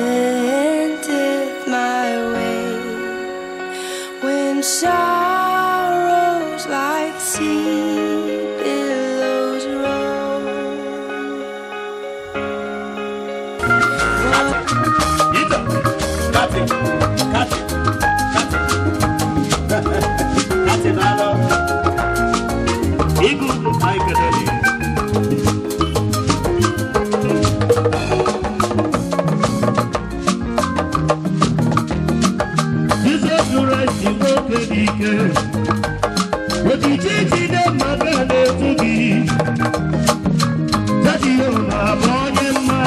Attendeth my way. When sorrows like sea billows roll. Kati, kati, kati, kati n'alọ. Igu anyị kelere. Jizọs Kraịst, nwoke dị ike, otiti jide maka na-etu gị. Jehova bụ onye mma.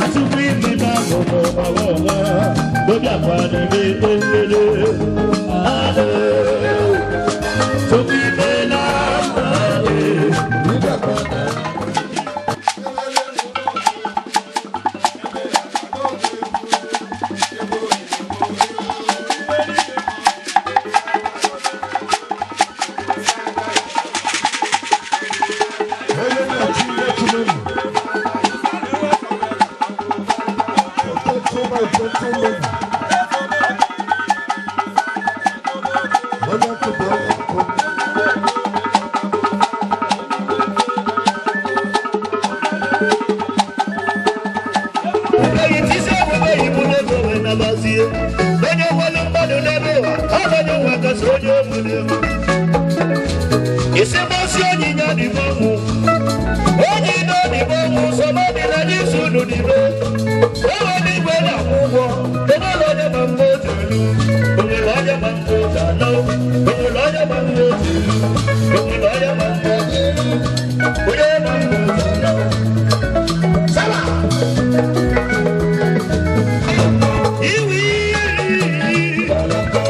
Achukwu ime na agụmụ ọghọ ọgha, obi akwa n'ime ekpere. Ale, Chukwu ime na ale. Onye na-achị ihe Chineke. Protect my gentleman. Onye nkụda ọkụ. Eyi tisi omume ibu n'ego wee nabazie. Onye nwere mmadụ n'ebe ụwa, ọ bụ onye nwa kasị onye obodo. Isi mgbasi onyinye dịbe ọnwụ. Onye ino dịbe ọnwụ, sọmọdị na n'isi unu dịbe. Enwe n'igwe na-akwụ ụgwọ, onwere onye ma mgbe otu elu. Onwere onye ma mgbe otu anọ, onwere onye ma mgbe otu elu. Onwere onye ma mgbe otu elu. Onye ma mgbe otu anọ. Sala! Iwi! Ọ̀pọ̀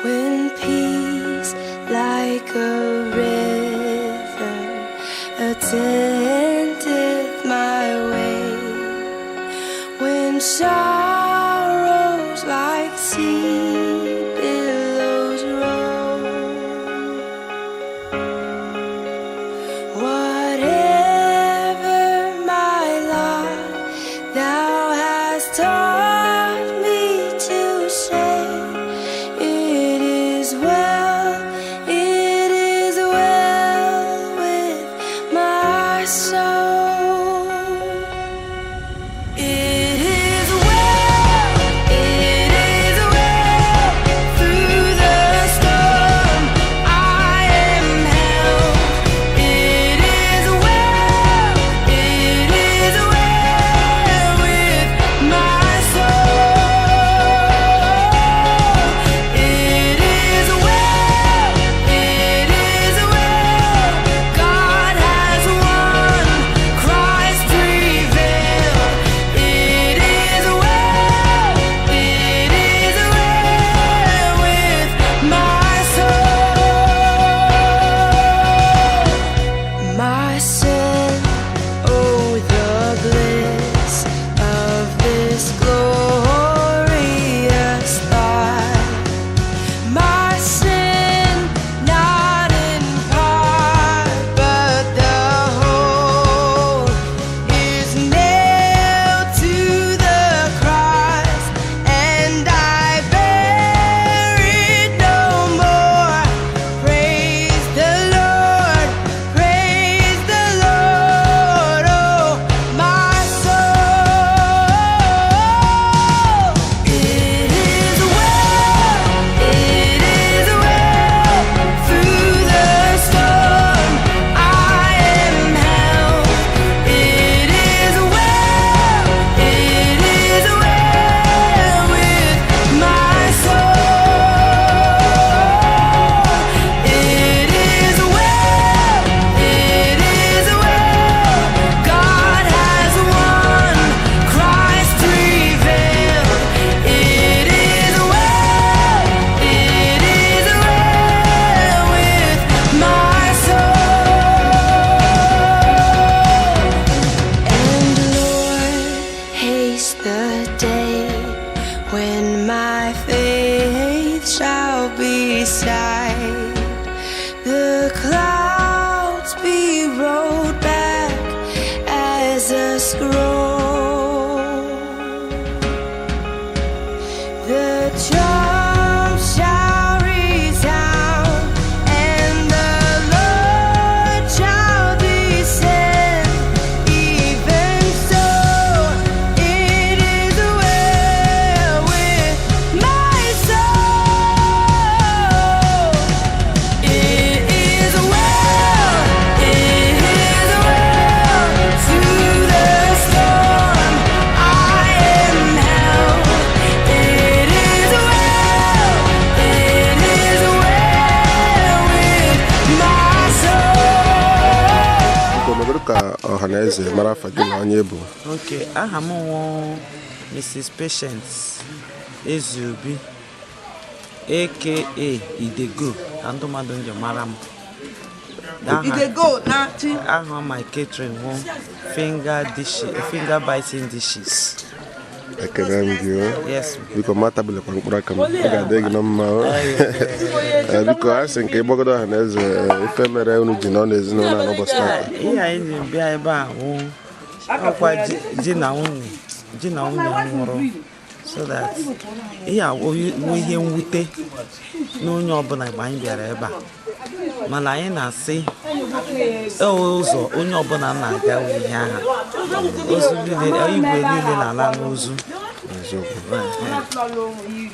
When peace like a river attendeth my way, when sorrows like sea billows roll, whatever my lot, thou hast taught me to say, it is well, it is well with my soul. It is well, it is well. And my faith shall be sight. The clouds be rolled back as a scroll. The trump shall resound, and the Lord shall descend. Even so, it is well with my soul. It is well, it is well. Through the storm, I am held. It is well, it is well with my soul. Biko, megoro ka ọha na eze mara afa gị na onye bụ. Ok, aha m wụ Mrs. Patience Ezeobi, aka Idego, ka ndị mmadụ nji mara m. Aha- Idego na-achị. Aha my catering wụ finger dish, finger biting dishes. Ekele m gị o. Yes. Biko, ma tabụlekwa mkpụrụ aka m, ọ ga-adị gị na mma o. Ee, biko, a sị nke ịgbagodo ọha na eze, ife mere unu ji nọ n'ezinụlọ a n'ụbọchị taata. Ihe anyị ji bịa ebe a wụ ọkwa di na nwunye nwụrụ, so that ihe a wụ ihe mwute na onye ọbụla mgbe anyị bịara ebe a, mana anyị na-asị ụzọ onye ọbụla na-aga wụ ihe aha ozu niile, igwe niile na-ala n'ozu. Eziokwu.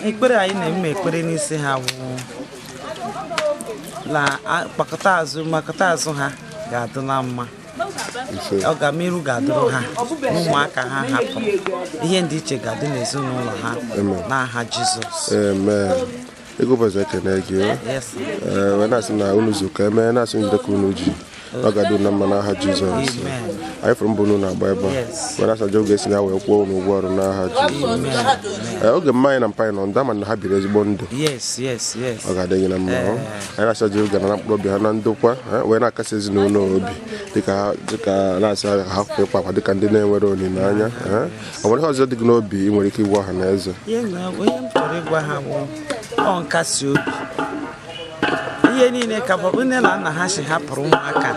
Ekpere anyị na-eme, ekpere n'isi ha wụ la kpakọta azụ makọta azụ ha ga-adị na mma. Ise. Ọganiru ga-adịrụ ha na ụmụaka ha hapụrụ, ihe dị iche ga-adị n'ezinụlọ ha n'aha Jizọs. Amen. Ego ụbọchị, ekene gị o. Yes. Ee, wee na-asị na unu zukọ eme, na-asị njide ka unu ji, ọ ga-adị unu na mma n'aha Jizọs. Amen. Anyị fụrụ mbụ unu na-agba ebe a. Yes. Wee na-asị aja oge esi na wee kwụọ unu ụgwọ ọrụ n'aha Jizọs. Ee, oge mma anyị na mpa anyị nọ ndụ, ama na ha biri ezigbo ndụ. Yes. Ọ ga-adị gị na mma ọ. Anyị na-asị aja oge na mkpụrụ obi ha na ndokwa, wee na-akasị ezinụlọ obi dịka na-asị ha hapụ ịkwa akwa dịka ndị na-enwere olileanya. Ọ nwere ihe ọzọ dị gị n'obi ị nwere ike ịgwa ọha na eze? Ihe onye m chọrọ ịgwa ha bụ ọ nkasi obi. Ihe niile ka bụ nne na nna ha si hapụrụ ụmụaka,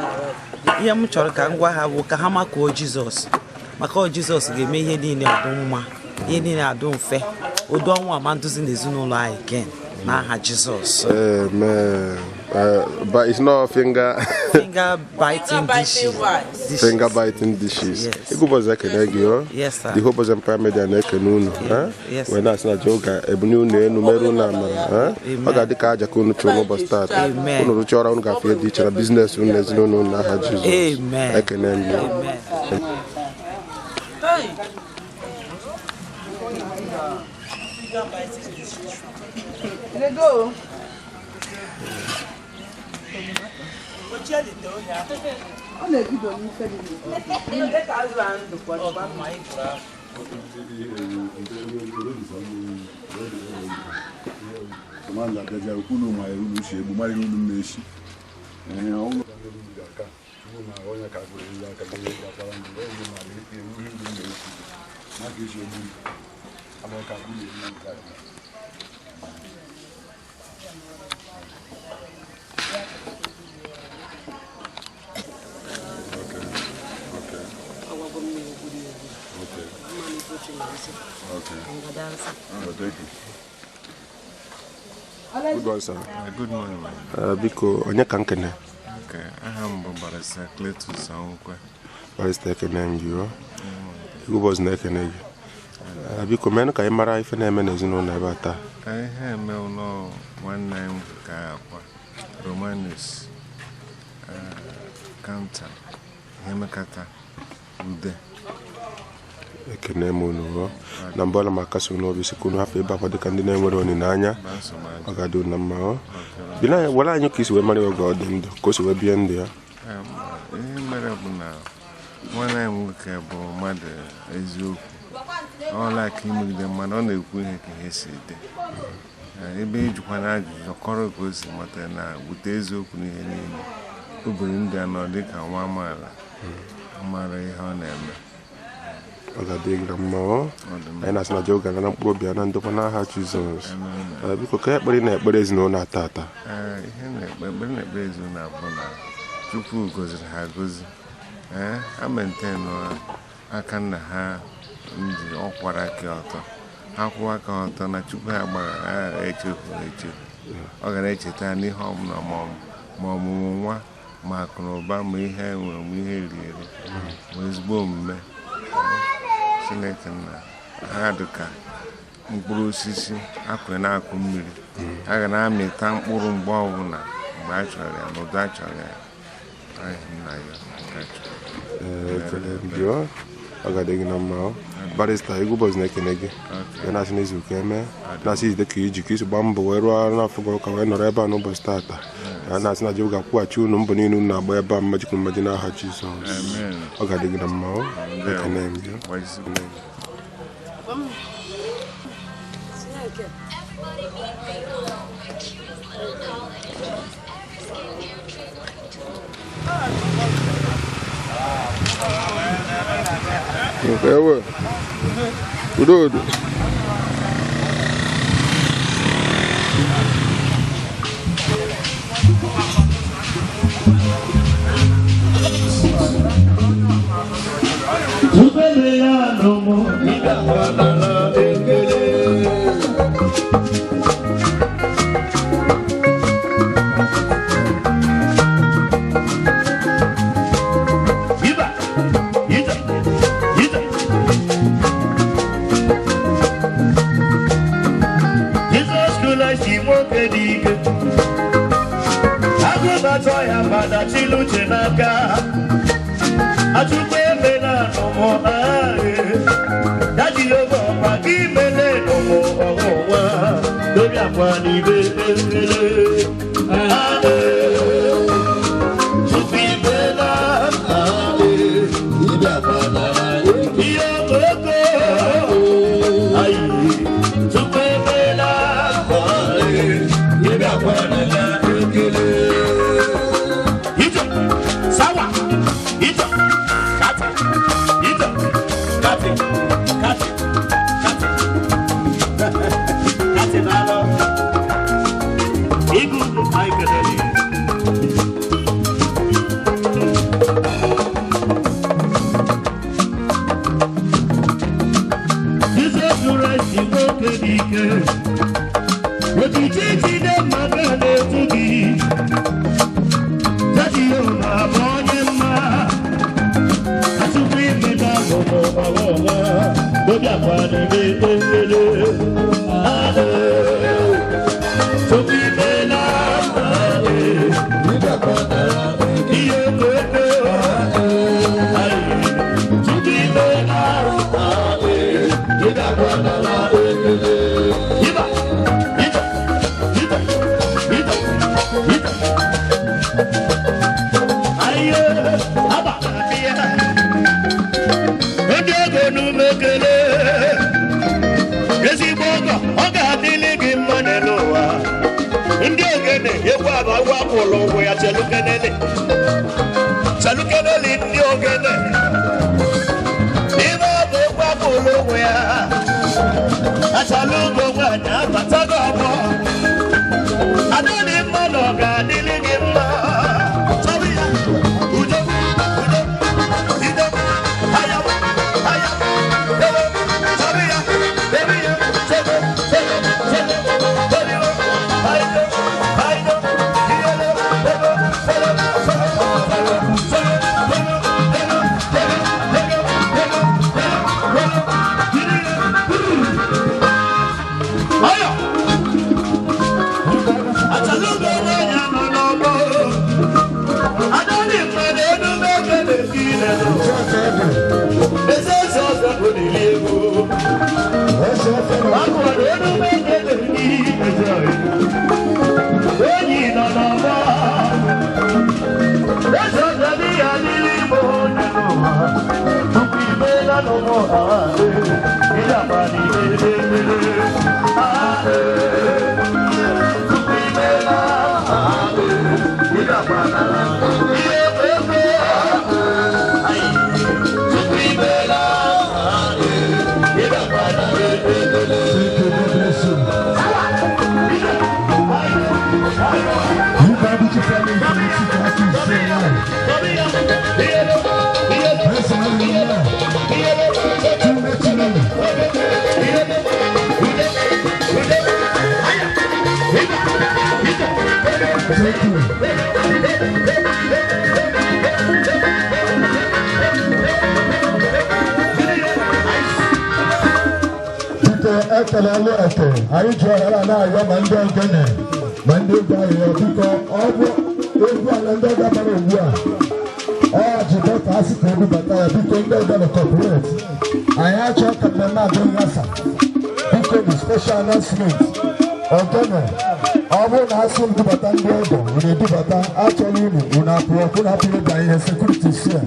ihe m chọrọ ka m gwa ha bụ ka ha makuo Jizọs, maka ọ Jizọs ga-eme ihe niile ọdụ mma, ihe niile adụ mfe, ụdị ọnwụ ama nduzi n'ezinụlọ anyị again n'aha Jizọs. Amen. But it's not finger Finger biting dishes. Dishes. Finger biting dishes. Yes. Egwu ụbọchị, ekene gị o. Yes, sir. The Hope of Empire Media na-ekene unu. Yes. Wee na-asị na Jehova ga-ebunye unu elu, mere unu amara. Amen. Ọ ga-adị ka aja ka unu chụrụ n'ụbọchị taata. Amen. Unu rụchaa ọrụ, unu ga-afụ ihe dị iche na business unu na ezinụlọ unu n'aha Jizọs. Amen. Ekene m gị. Amen. Hey. Idego. Ọ na-ebido n'ife dị n'ụzọ. Commander abịaja unu ma unu si egbu mara ihe unu na-esi. Ee, ọ bụrụ na unu na onye ka gụrụ ihe aka gị gakwara mgbe unu mara ihe unu na-esi na ka esi egbu ama ka unu eri nke a. Okay. Okay. Oh, thank you. Good morning, sir. Good morning, man. Biko, onye ka nkene? Okay, aha m bụ Barrister Cletus Onwukwe. Barrister, ekene m gị o. Egwu ụbọchị na-ekene gị. Biko, menụ ka anyị mara ife na-eme n'ezinụlọ ebe a taa. Ihe eme ụlọ nwanne anyị ka akwa Romanus Kanta ihe mekata ude. Ekene m unu o. Na mbụ, ana m akasi unu obi, sị ka unu hapụ ebe akwa dịka ndị na-enwere olileanya. Ba nsogbu adị. Ọ ga-adị unu na mma o. Bina were anyị ka isi wee mara ya oge ọ dị ndụ, ka o si wee bie ndụ ya. Ihe mere bụ na nwanne anyị nwoke bụ mmadụ eziokwu. Ọ like imegide mmadụ, ọ na-ekwu ihe ka ihe si dị. Ebe ijikwana ajụjụ kọrọ ka o si mata na wute eziokwu n'ihe niile. O biri ndụ ya nọ dịka nwa amaala mara ihe ọ na-eme. Ọ ga-adị gị na mma ọ. Anyị na-asị na Jehova ga-ana mkpụrụ obi ya na ndokwa n'aha Jizọs. Ee, biko ka ekpere ị na-ekpere ezinụlọ a tata. Ee, ihe na-ekpe ekpere na-ekpe ezinụlọ abụọ na Chukwu gọziri ha agọzi. Ee, ha mentenụ aka nna ha ndị ọkwara aka ọtọ, ha kwụwa aka ọtọ na Chukwu ha gbara ha echefu echefu, ọ ga na-echeta n'ihe ọbụla, ma ọmụmụ nwa, ma akụ na ụba, ma ihe enwere, ma ihe eri eri, ma ezigbo omume. Chineke nna ha dị ka mkpụrụ osisi akwere na-akụ mmiri, a ga na-amịta mkpụrụ mgbe ọbụla, mgbe a chọrọ ya, n'ụdị a chọrọ ya. Anyị nna ya nke a chọrọ. Ee, ekele m gị ọ. Ọ ga-adị gị na mma ọ. Barrister egwu ụbọchị na-ekene gị ya na-asị n'izu ka eme, na-asị ijide ka iji ka isi gbaa mbọ wee rụọ ọrụ n'afọ gị ka wee nọrọ ebe a n'ụbọchị tata, ya na-asị na Jehova ga-akwụghachi unu mbọ niile unu na-agba ebe a mmaji kwuru mmaji n'aha Jizọs. Amen. Ọ ga-adị gị na mma ọ. Ekene m gị. Gbajisi. Everybody meet Bingo, the cutest little doll that enjoys every skincare trend. Nke ewe udo udo. Iba, ije, ije. Jizọs Kraịst nwoke dị ike, agụbatọ ya madachila uche n'aka, achụkwa emela anụmụ agha ya Jehova ọkwa gị mele nụmụ ọnwụnwa dobi akwa n'ibe ekele. Tupu imela ihe okoko ayi, tupu emela ije sawa ije kati ije kati kati kati kati n'alọ igu anyị kelele. Jizọs Kraịst nwoke dị ike, otiti jide maka na-etu gị, Jehova bụ onye mma, achụkwa imeta bụbụ ọghọnwa, obi akwa n'ime ekpere. Tupu imela ihe okoko, tupu imela. Iba, ije, ije, ije, ije. Ayo, aba, abịa. Ndị ọgọ n'ume kele. Ezigbo ọgọ, ọ ga-adịlị gị mma n'elu ụwa. Ndị ogene ekwu aba agwọ akwụrụ ụgwọ ya chelukenele. Chelukenele ndị ogene. Ime ọ bụ ekwu akwụrụ ụgwọ ya. Achala ụgwọ nwaanyị abatago ọgbọ. Adịghị mma na ọ ga-adịlị gị mma. Chọrọ ya, udo, udo, ido, aya, aya, ewe, chọrọ ya, ebe ya, chebe, chebe, chebe, chebe, ayo, ayo, iyele, ebe, chebe, chebe, chebe, chebe, ebe, ebe, ebe, ebe, ebe, ebe, jiri ya, ayo. Achalugo nwanyị anọ n'ọgbọ. Adọlị mmadụ enume ekele gị lelụ. Eze eze ọzọ bụ n'ili egwu. Akwado enume ekele gị eze ọyị. Enyi nọ n'ọgbọ. Eze ọzọ dị ya n'ili igbo onye n'ụwa. Tupu imeela n'ụmụ ha, ịdakwa n'ime ebere. Ah, tupu imeela, ihe ebe, tupu imeela. Thank you. Biko, ekelelu eke anyị ji ohere a na-arịọ ma ndị ogene ma ndị egwu ahịhịa, biko, ọ bụ egwu ala ndị ọga bara ugbu a, ọ jibe ka a sị ka ebubata ya. Biko, ndị ogene, cooperate. Anyị achọ ka mmemme adị nghasa. Biko, the special announcement, ogene, ọ bụrụ na asị m dubata ndị ọgọ, unu edubata. Achọghị unu, unu apụọ, unu apụrụ ịba ihe security si a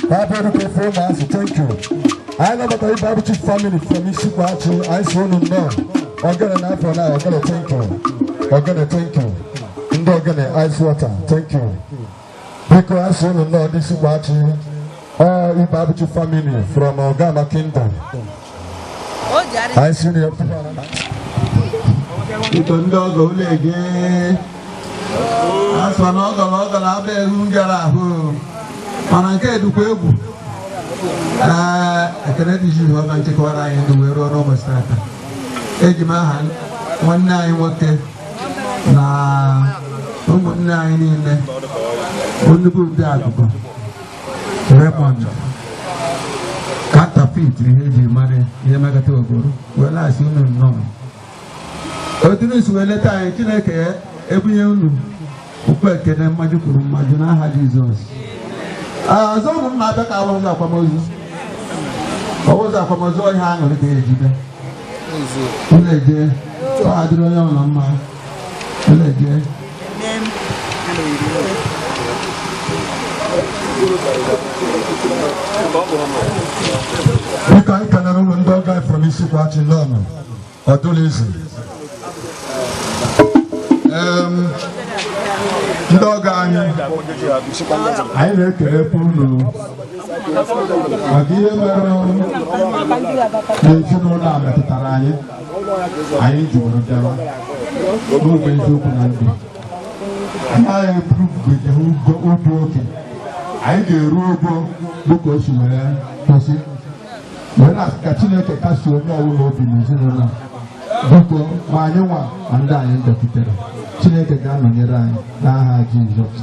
ka a bịa rute ofe ụmụazị. Thank you. Anyị nabatara ibe Abuchi family from Isikwachi. Anyị si unu nnọọ. Ogene na-afọ na ogene, thank you. Ogene, thank you. Ndị ogene ice water, thank you. Biko, anyị si unu nnọọ, ndị Isikwachi. Ọ ibe Abuchi family from Ogama Kingdom. Anyị si unu ya. Biko, ndị ọgọ, ụlọ ege asọ na ọgọ na ọgọ na-abịa ehu gara ahụ, mana nke dịkwa egwu. Ee, ekele dị Jehova nchekwara anyị ndụ wee ruo n'ụbọchị tata. Eji m aha nwanne anyị nwoke na ụmụnne anyị niile bụ nnukwu ndị agụgọ Raymond counterfeit, ihe eji mara ihe mekọta ogoro, wee na-asị unu nnọọ. Otu unu si wee leta anyị, Chineke ebunye unu okpu ekene mmaju kwuru mmaju n'aha Jizọs. Ọzọ, ụmụ m na-abịa ka awụ ụzọ akwamozu, ọwụzọ akwamozu, ihe aṅụrị ka ejide unu eje. Ọ adịrị onye ọbụla mma. Unu eje. Biko, anyị kenere ụlọ ndị ọga from Isikwachi nọnụ ọdụlizi. Ndị ọgọ anyị, anyị na-ekelekwa unu maka ihe mere n'ezinụlọ a metụtara anyị. Anyị jụrụ bịawa n'ogbe eziokwu na ndụ anyị eburugoje ụgwọ oke anyị ga-eru ụgwọ dịka o si wee kwesị, wee na ka Chineke kasie onye ọbụla obi n'ezinụlọ a. Biko, ma anyị nwa ma ndị anyị bịakwutere, Chineke ga-anọnyere anyị n'aha Jizọs.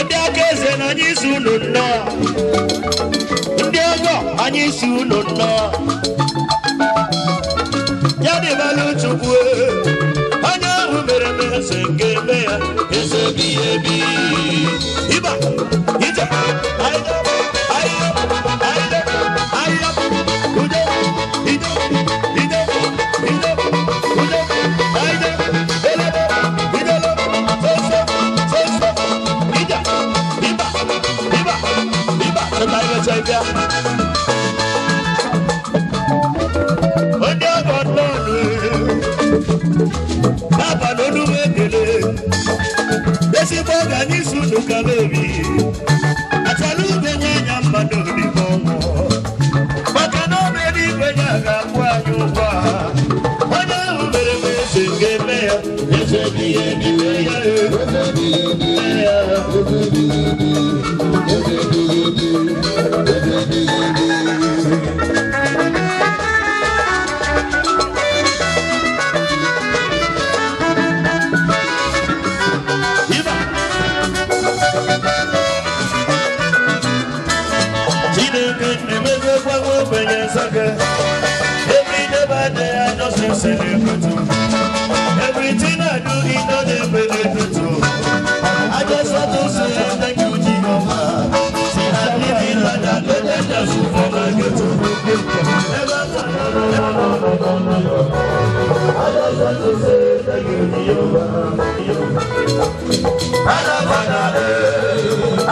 Ndị aka eze na anyị si unu nnọọ, ndị ọgọ anyị si unu nnọọ. Ya dịbalụ Chukwu, onye ahụ mere m eze nke eme ya eze ebighị ebi. Ịba ije ahịa ahịa ahịa ahịa, udo ide ide ide udo ahịa elebe idele soso soso ije ịba ịba ịba chọta imecha ịbịa. Ndị ọgọ nnọọ n'abalị olu ekele ezigbo oge anyị si unu kala obi achala ube nye anya mmadụ n'ime ọnwụ, maka na ọ bụ eluigwe ya ga-akwụ anyị ụgwọ a. Onye ahụ mere m eze ga-eme ya eze ebighị ebi mee ya mee ya. Ịba. Chineke na-emezekwa nwa ogbenye nsọke. Every day by day I just dey celebrate you. Everything I do, e no dey benefit you. I just want to say thank you, Jehovah. See, I'm living like a legend just for my ghetto. Never I just want to say thank you, Jehovah. Father, Father, eh.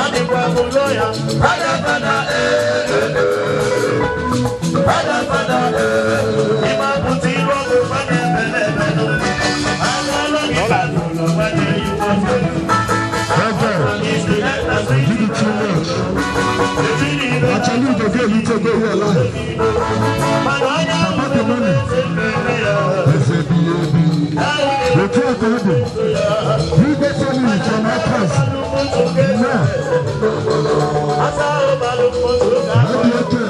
Ọgọ, give you too much. Actually, the girl you take go here live. Papa the money. Eze bi ebi. Otu aka ọ dị. Igwe family from Akaz. Nnọọ. Adị oke.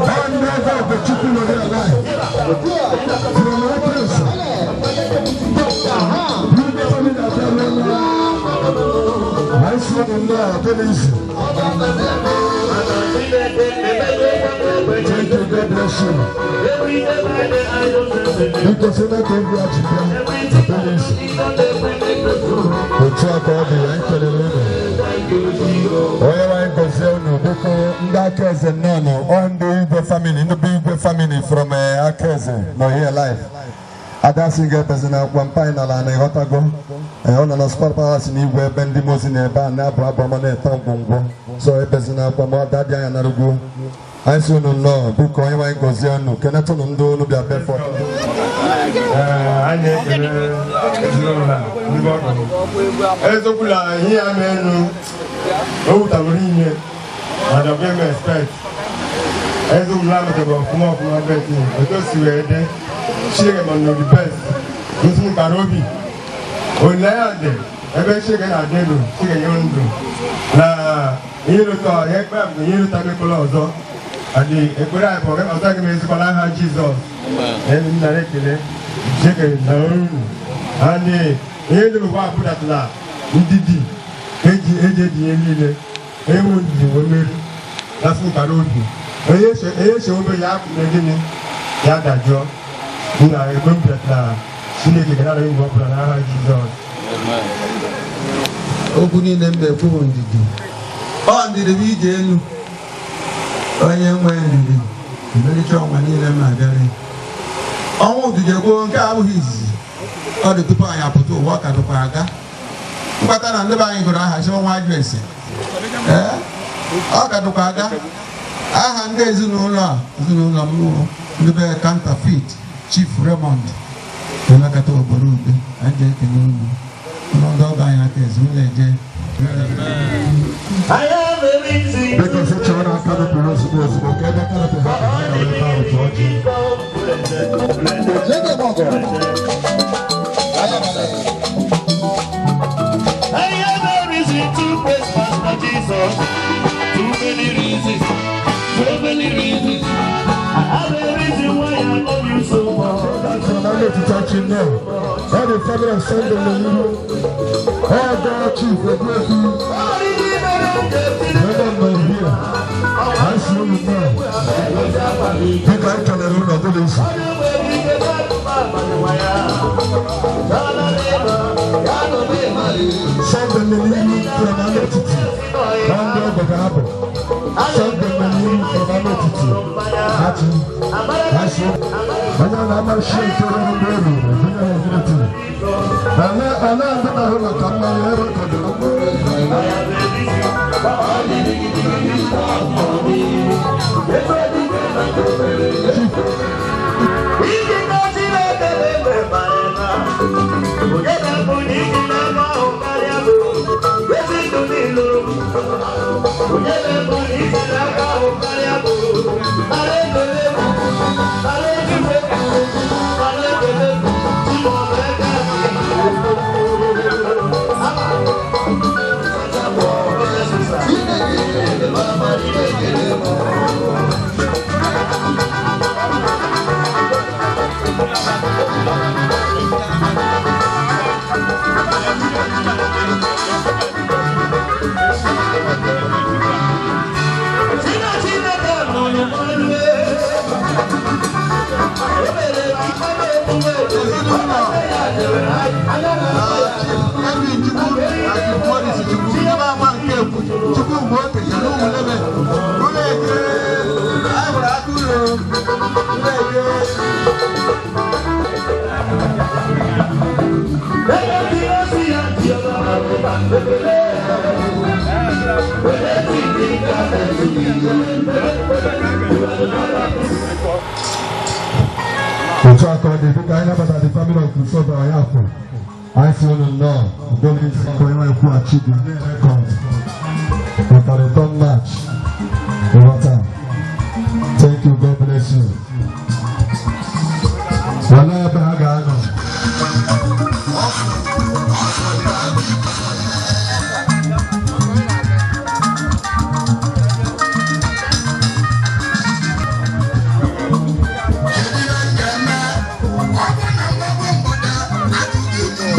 Ọ ndị ọgọ Ogochukwu nọ here live. From Akaz. Igwe family abịala. Anyị si unu nnọọ, ọ dịghị izu. Thank you, God bless you. Biko Senator Obi Achịbịa, ọ dịghị izu. Otu a ka ọ dị, anyị kelere unu. Onye nwe anyị gọzie unu, biko ndị aka eze nnọọ, ọ ndị Igwe family, ndị bụ Igwe family from aka eze nọ here live. Ada sị ga-ebezi na akwa mpa anyị nọrọ ana ịghọtago. Ọ nọ na Sport Palace n'igwe ebe ndị mozi na ebe a na-abụ abụ ọma na-eto ngwongwo. So ebezi na akwa ma ọ dadị anya narụgo. Anyị sị unu nnọọ, biko onye nwe anyị gọzie unu, kenetụnụ ndị unu bịa befọ. Anyị na-ekele ezinụlọ a, ndị ọgọ m. Eziokwu na ihe ya mee o wutaburu inye mana ọ bụghị m expect. Eziokwu na amụtara ọfụma ọfụma bet otu o si wee dị Chineke ma nọ the best gosi m kara obi olileanya dị ebe Chineke na-adị ndụ. Chineke nye ndụ na ihe rụta ya ekpere bụ ihe rụta mekwala ọzọ adị ekpere anyị bụ ọzọ gị mezikwala aha Jizọs. Ebe m nara ekele Chineke na unu and ihe dị n'ụwa abụdatala ndidi eji eji eji ihe niile enwe ndidi wee meri lasị nkara obi onye eche obe ya apụ gịnị ya dajụọ nna ebe m bịatara. Chineke ga nara ngwa ọbụla n'aha Jizọs. Okwu niile m na-ekwu bụ ndidi. Ọ ndidi bụ ije elu. Onye nwe ndidi emericha ọnwa niile m na-abịarị. Ọnwụ udide gboo nke a abụghị izizi. Ọ dị tupu anyị apụta ụwa, ọ ka dịkwa aga mkpata na ndị be anyị gụrụ aha si ọnwa ajụ ese. Ee, ọ ka dịkwa aga. Aha ndị ezinụlọ a, ezinụlọ m bụ ndị be counterfeit Chief Raymond Emekata obodo ube. Anyị ji ekele unu ụlọ ndị ọgọ anyị aka ezi ụlọ eje. Biko sị chọọ na canopy ozugbo ozugbo ka ebe canopy ha ka ha nọrọ ebe ahụ tụọ ji. I have a reason to praise Master Jesus. Too many reasons, so many reasons. I have a reason why I love you so much. From Ndị etiti achị nnọọ. Ọ dị family of Sunday n'ihu. Ọ ga Chief Ogbuefi. Ebe m nọ here. Anyị si unu nnọọ. Dịka anyị kelere unu, ọ bụla izu. Sunday n'ihu from Ndị etiti. Na ndị ọgọ ga-abụ. Sunday n'ihu from Ndị etiti. Achị. Achị. Onye na-amachi nke ruru mgbe elu, onye na-ezulite. Ala ala ndị na-ahụ maka mmanya ebe kọdụrụ. Edwin Chukwu na Chief Morris Chukwu, ndị bụ ama nke ekwu Chukwu mgbe o kechara ụmụlebe ụlọ eke anyị hụrụ aka ụlọ ụlọ eke. Otu aka ọ dị, dịka anyị nabatara the family of Christopher Anyafọ. Anyị si unu nnọọ Ogboli onye nkwughachi dị record maka return match. Nghọta. Thank you, God bless you. Wala ebe ha ga-anọ.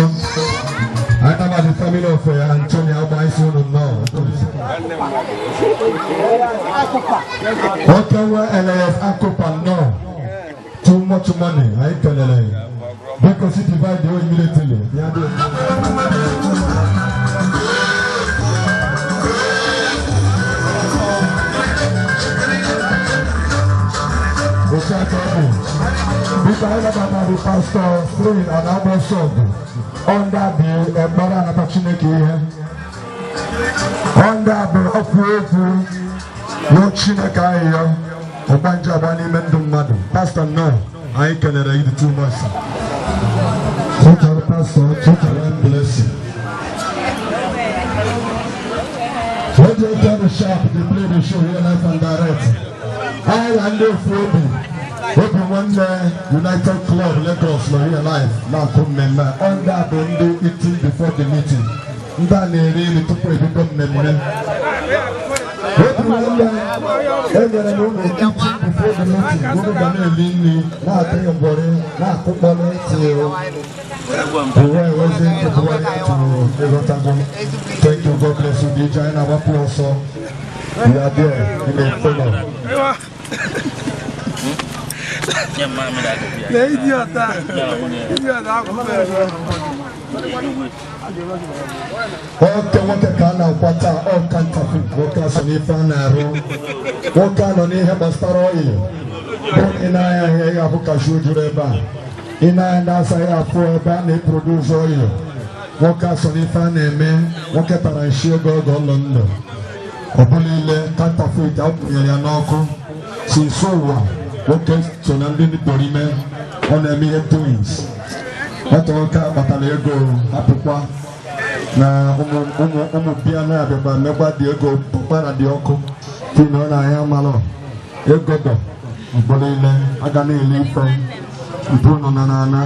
I am at the family of Antonio Agbaisi unu nnọọ. Okewe LAF Akụpa nnọọ. Too much money, anyị kelere ya. Biko si divide o immediately. Ya dị. Otu aka ọ bụ. Biko anyị nabatara the pastor Stephen Anagba Sọgụ under the ekpere anata Chineke ihe. Under bụ okwu okwu ruo Chineke ahịhịa ọgbanje agba n'ime ndụ mmadụ. Pastor nnọọ, anyị kelere gị too much. Total pastor, total blessing. Oje Tony Sharp dey play the show here live and direct. Anyị na ndị ofu obi obi nwanne United Club Lagos nọ here live na-akụ mmemme a. Under bụ ndị eating before the meeting. Ndị a na-eri nri tupu ebido mmemme. Obi nwanne enyere m ụlọ eating before the meeting. Unu ga na-eri nri na-atị ngwọrị na-akụkpọrọ ntị ụwa ewezi ntụtụgharị tụrụ ịghọtago. Thank you, God bless you. DJ anyị na-agbapụ ọsọ. We are there in a follow. Oke nwoke ka a na-akwa taa, ọ counterfeit nwoke a so n'ife a na-arụ. Nwoke a nọ n'ihe gbasara oil. Bụ ị na-anya ahịa ya bụ kashu juru ebe a. Ị na-anya ndị asa ya afụ ebe a na-eproduce oil. Nwoke a so n'ife a na-eme, nwoke tara nshi ego oge ụlọ ndụ. Ọ bụla ile counterfeit akwụnyere ya n'ọkụ. Si nso ụwa, nwoke so na ndị dorime, ọ na-eme ihe twins. Nwata nwoke a kpatara ego hapụkwa na ụmụ ụmụ ụmụ bịa na-abịakwa mekwa dị ego pụkpara dị ọkụ tina ọ na-ahịa amalọ ego dọ mgbe niile aga na-ele ife mpụ nọ na n'ana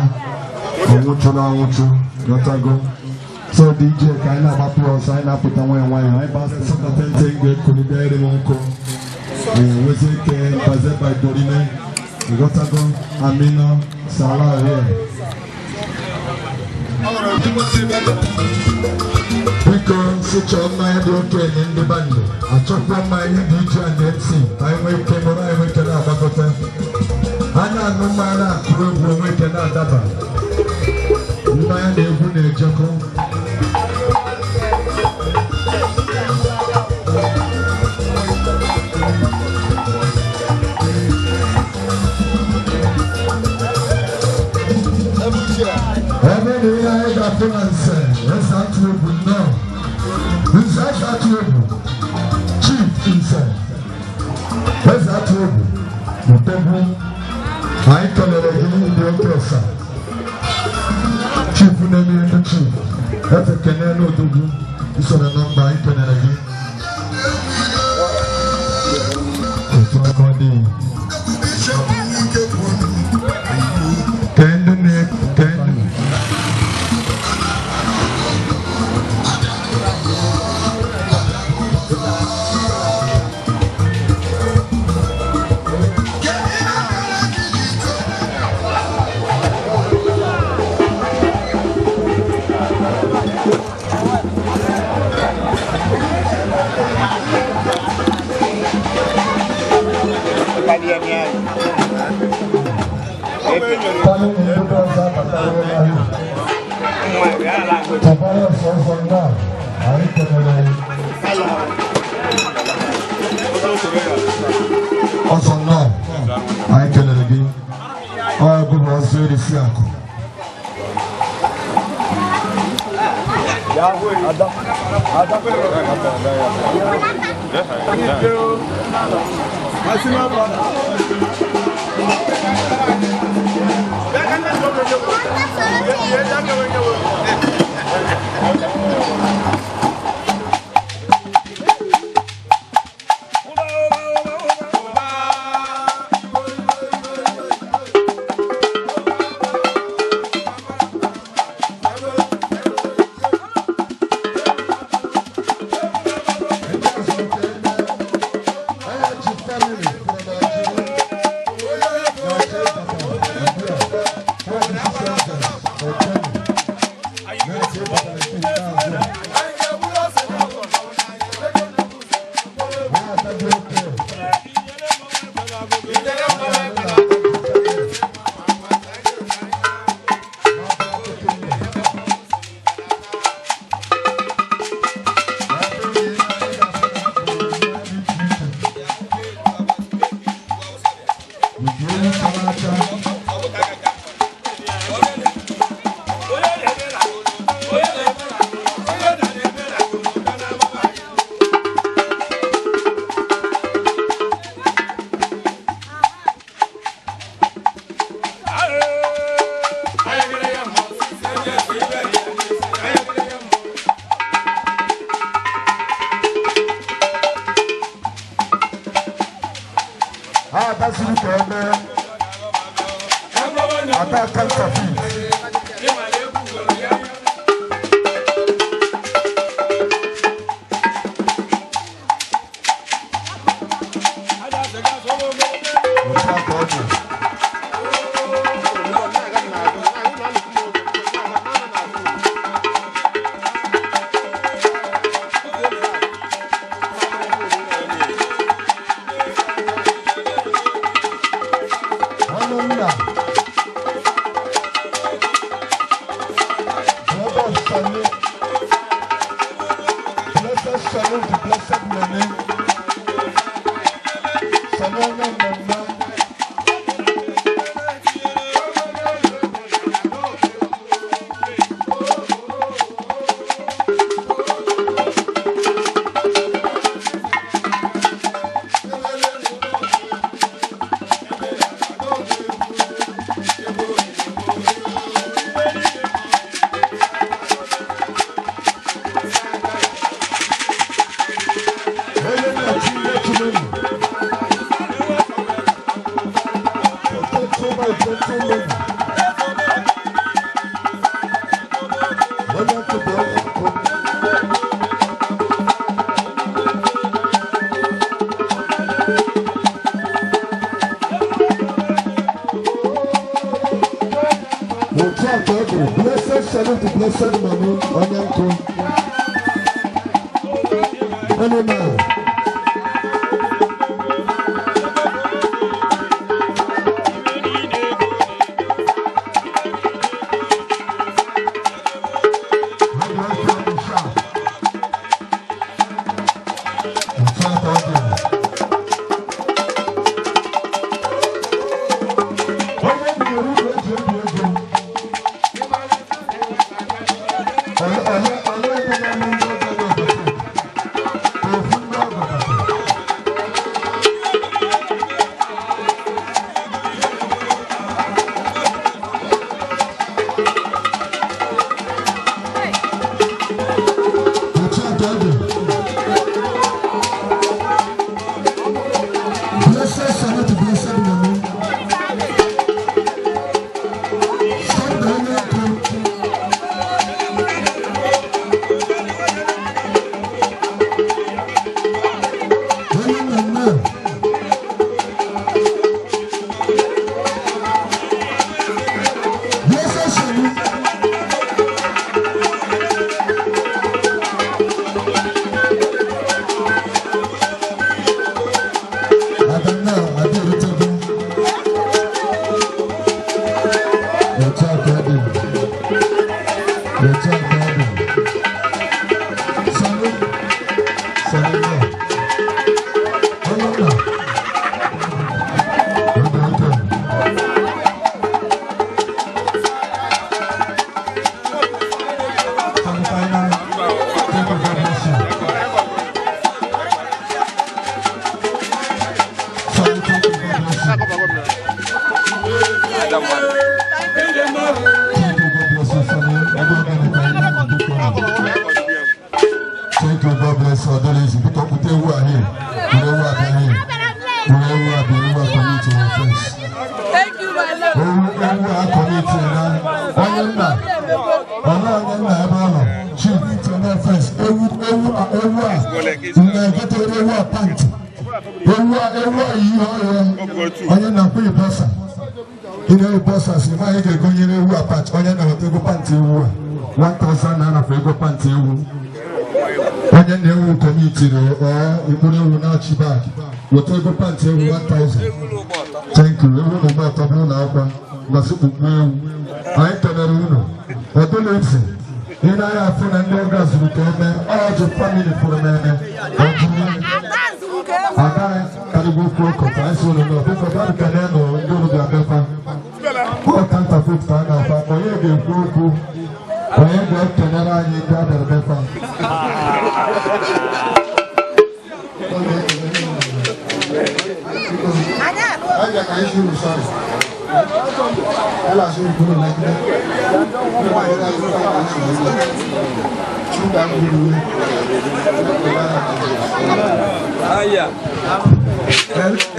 ọnwụchụrụ anwụchụ ghọtago. So DJ ka anyị na-agbapụ ọsọ, anyị na-apụta nwayọ nwayọ, anyị gbasa sọkọtente ga-ekulite eri m nkụ nwezi ike baze by dorime ghọtago. Amina Salah here. Biko si chọọ mmanya dị okenye ndị bandị achọkwa mmanya DJ and MC ka anyị nwee ike nụrụ, anyị nwee ike na-agbakọta a na-aṅụ mmanya na-akụrụ egwu onwe ike na-adaba mmanya na egwu na-ejekọ. Ebe na ihe anyị ga-afụ na nse eze atụ egwu nnọọ nze eze atụ egwu chief nze eze atụ egwu udogwu anyị kelere gị ndị oke ọsa chief na-eme ihe ndị chief eze kene n'odogwu isoro na mba anyị kelere gị otu aka ọ dị kee ndị na-eke ndị. Family ndị ọzọ abatara ahụ. Tọbara ọsọ ọsọ nnọọ, anyị kelere ọsọ nnọọ, anyị kelere gị. Ọ bụrụ ọzọ erisi akụ. 1000 naira for ego pantị ewu. Onye na-ewu kọmitiri ọ ụkpụrụ ewu na-achị bak weta ego pantị ewu 1000. Thank you. Ewu na ụgbọ ọtọ bụrụ na akwa ngosi kpukpu ewu. Anyị kelere unu. Ọdụla efu. Ị naghị afụ na ndị ọga zuru ka eme ọjụ famili fụrụ m eme. Ọjụ ada karịgo okwu ọkọ ka anyị si unu nọ biko bịa kelee nụ ndị unu ga-abịakwa. Ọ kantafit ka a na-afa onye ga-ekwu okwu onye ga-ekelere anyị ndị a bịara befa.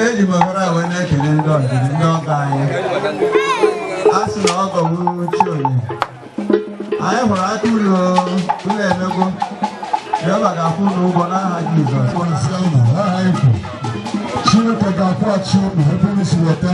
Eji m ohere a wee na-ekele ndị ọdịrị ndị ọgọ anyị. A sị na ọgọ wuru chi onye. Anyị hụrụ aka ụlọ ụlọ emego. Jehova ga-akwụ unu ụgwọ n'aha Jizọs. Unu aha ikwu Chineke ga-akwụghachi unu ebe unu si weta.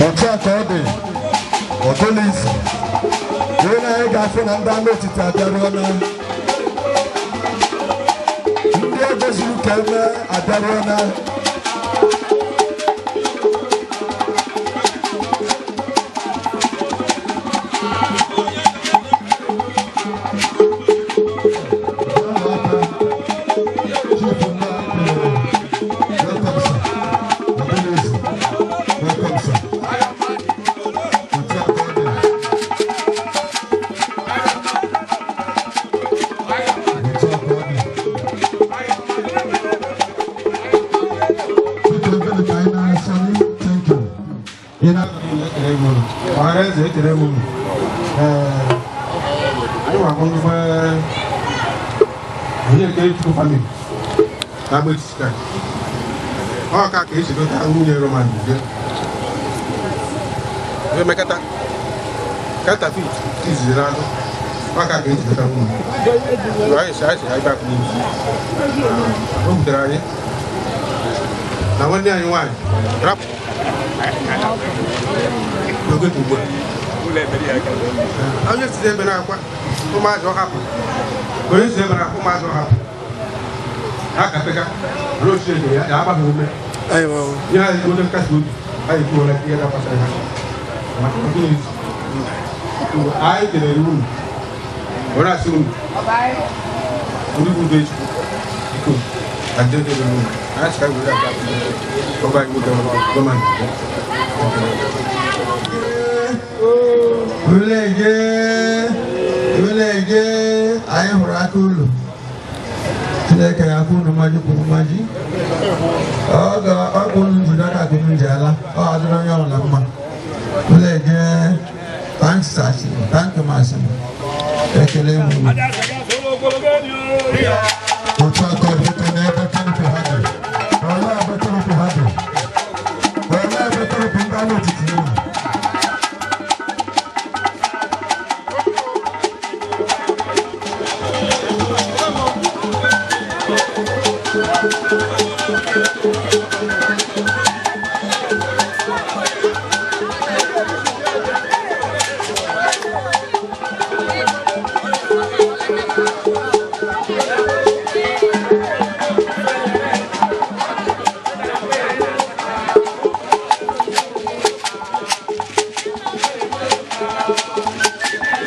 Otu a ka ọ dị, ọ dịla izu wee na anyị ga-afụ na ndị ama etiti abịaruola, ndị egoziri ka eme abịaruola. Welcome, sir. Otu a ka ọ dị. Otu a ka ọ dị. Biko, ebere ka anyị na-asọ gị. Thank you. Ị na- Ọhaneze, ekele m unu. Ee, anyị nwa ngwa onye nke Chukwu family na-agba etiti ka ọ ka esi dọta nwunye Roman bịa ebe mekata counterfeit izizi n'azụ, ọ ka esi dọta nwunye. Anyị si anyị bịa n'ihu. O wutere anyị na nwanne anyị nwaanyị rapụ n'oge ugbu a. Onye si ebe na-akwa ụmụazị ọ hapụ, onye si ebe na-akwa ụmụazị ọ hapụ ha ka peka ruo Chineke ya agbaghị ume ihe anyị onye nkasi obi anyị kwuola ihe dakwasịrị ha maka ọdịnihu anyị kelere unu were asị unu ndị bụ udo Chukwu biko na ndị oge unu anyị sị ka were aga ọba anyị nwoke gọọmenti. Uleje, uleje, anyị hụrụ aka ụlọ. Chineke ya kwụ unu mmaji kwuru mmaji. Ọ ga-ọkpụ unu njide aka ka unu ji ala, ọ adịrị onye ọbụla mma. Uleje, thanks asị, thank you masị. Ekele m unu. Otu a ka ọ dị, biko, n'ebe Chineke ha dị. Olee ebe Chineke ha dị? Olee ebe Chineke ndị ama etiti nọ?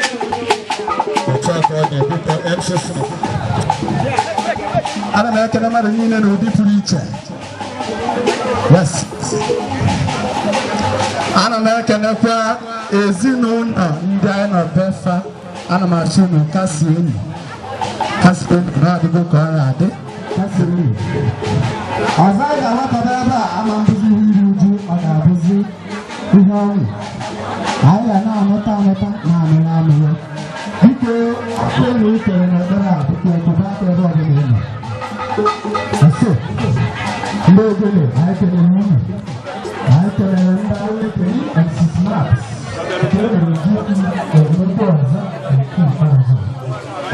Otu a ka ọ dị, biko, MCC. Ana m ekele mmadụ niile n'ụdị pụrụ iche. Yes. Ana m ekelekwa ezinụlọ ndị anyị nọ befa. Ana m asị unu kasi unu. Kasi unu na ọdịgo ka ọ na-adị. Kasi unu. Ọzọ anyị ga-agbakọta ebe a ama mbụzi ihe iri uju, ọ ga-abụzi ihe ọṅụ. Anyị ga na-anụta anụta na-anụrụ anụrụ. Biko, unu ikere n'ekpere a, biko, kwụba aka ebe ọbụla ị nọ. Ase, ndị ogene, anyị kelere unu. Anyị kelere ndị Aweke MC Snaps. Nke e mere ji nnukwu ọzọ nke ikpeazụ.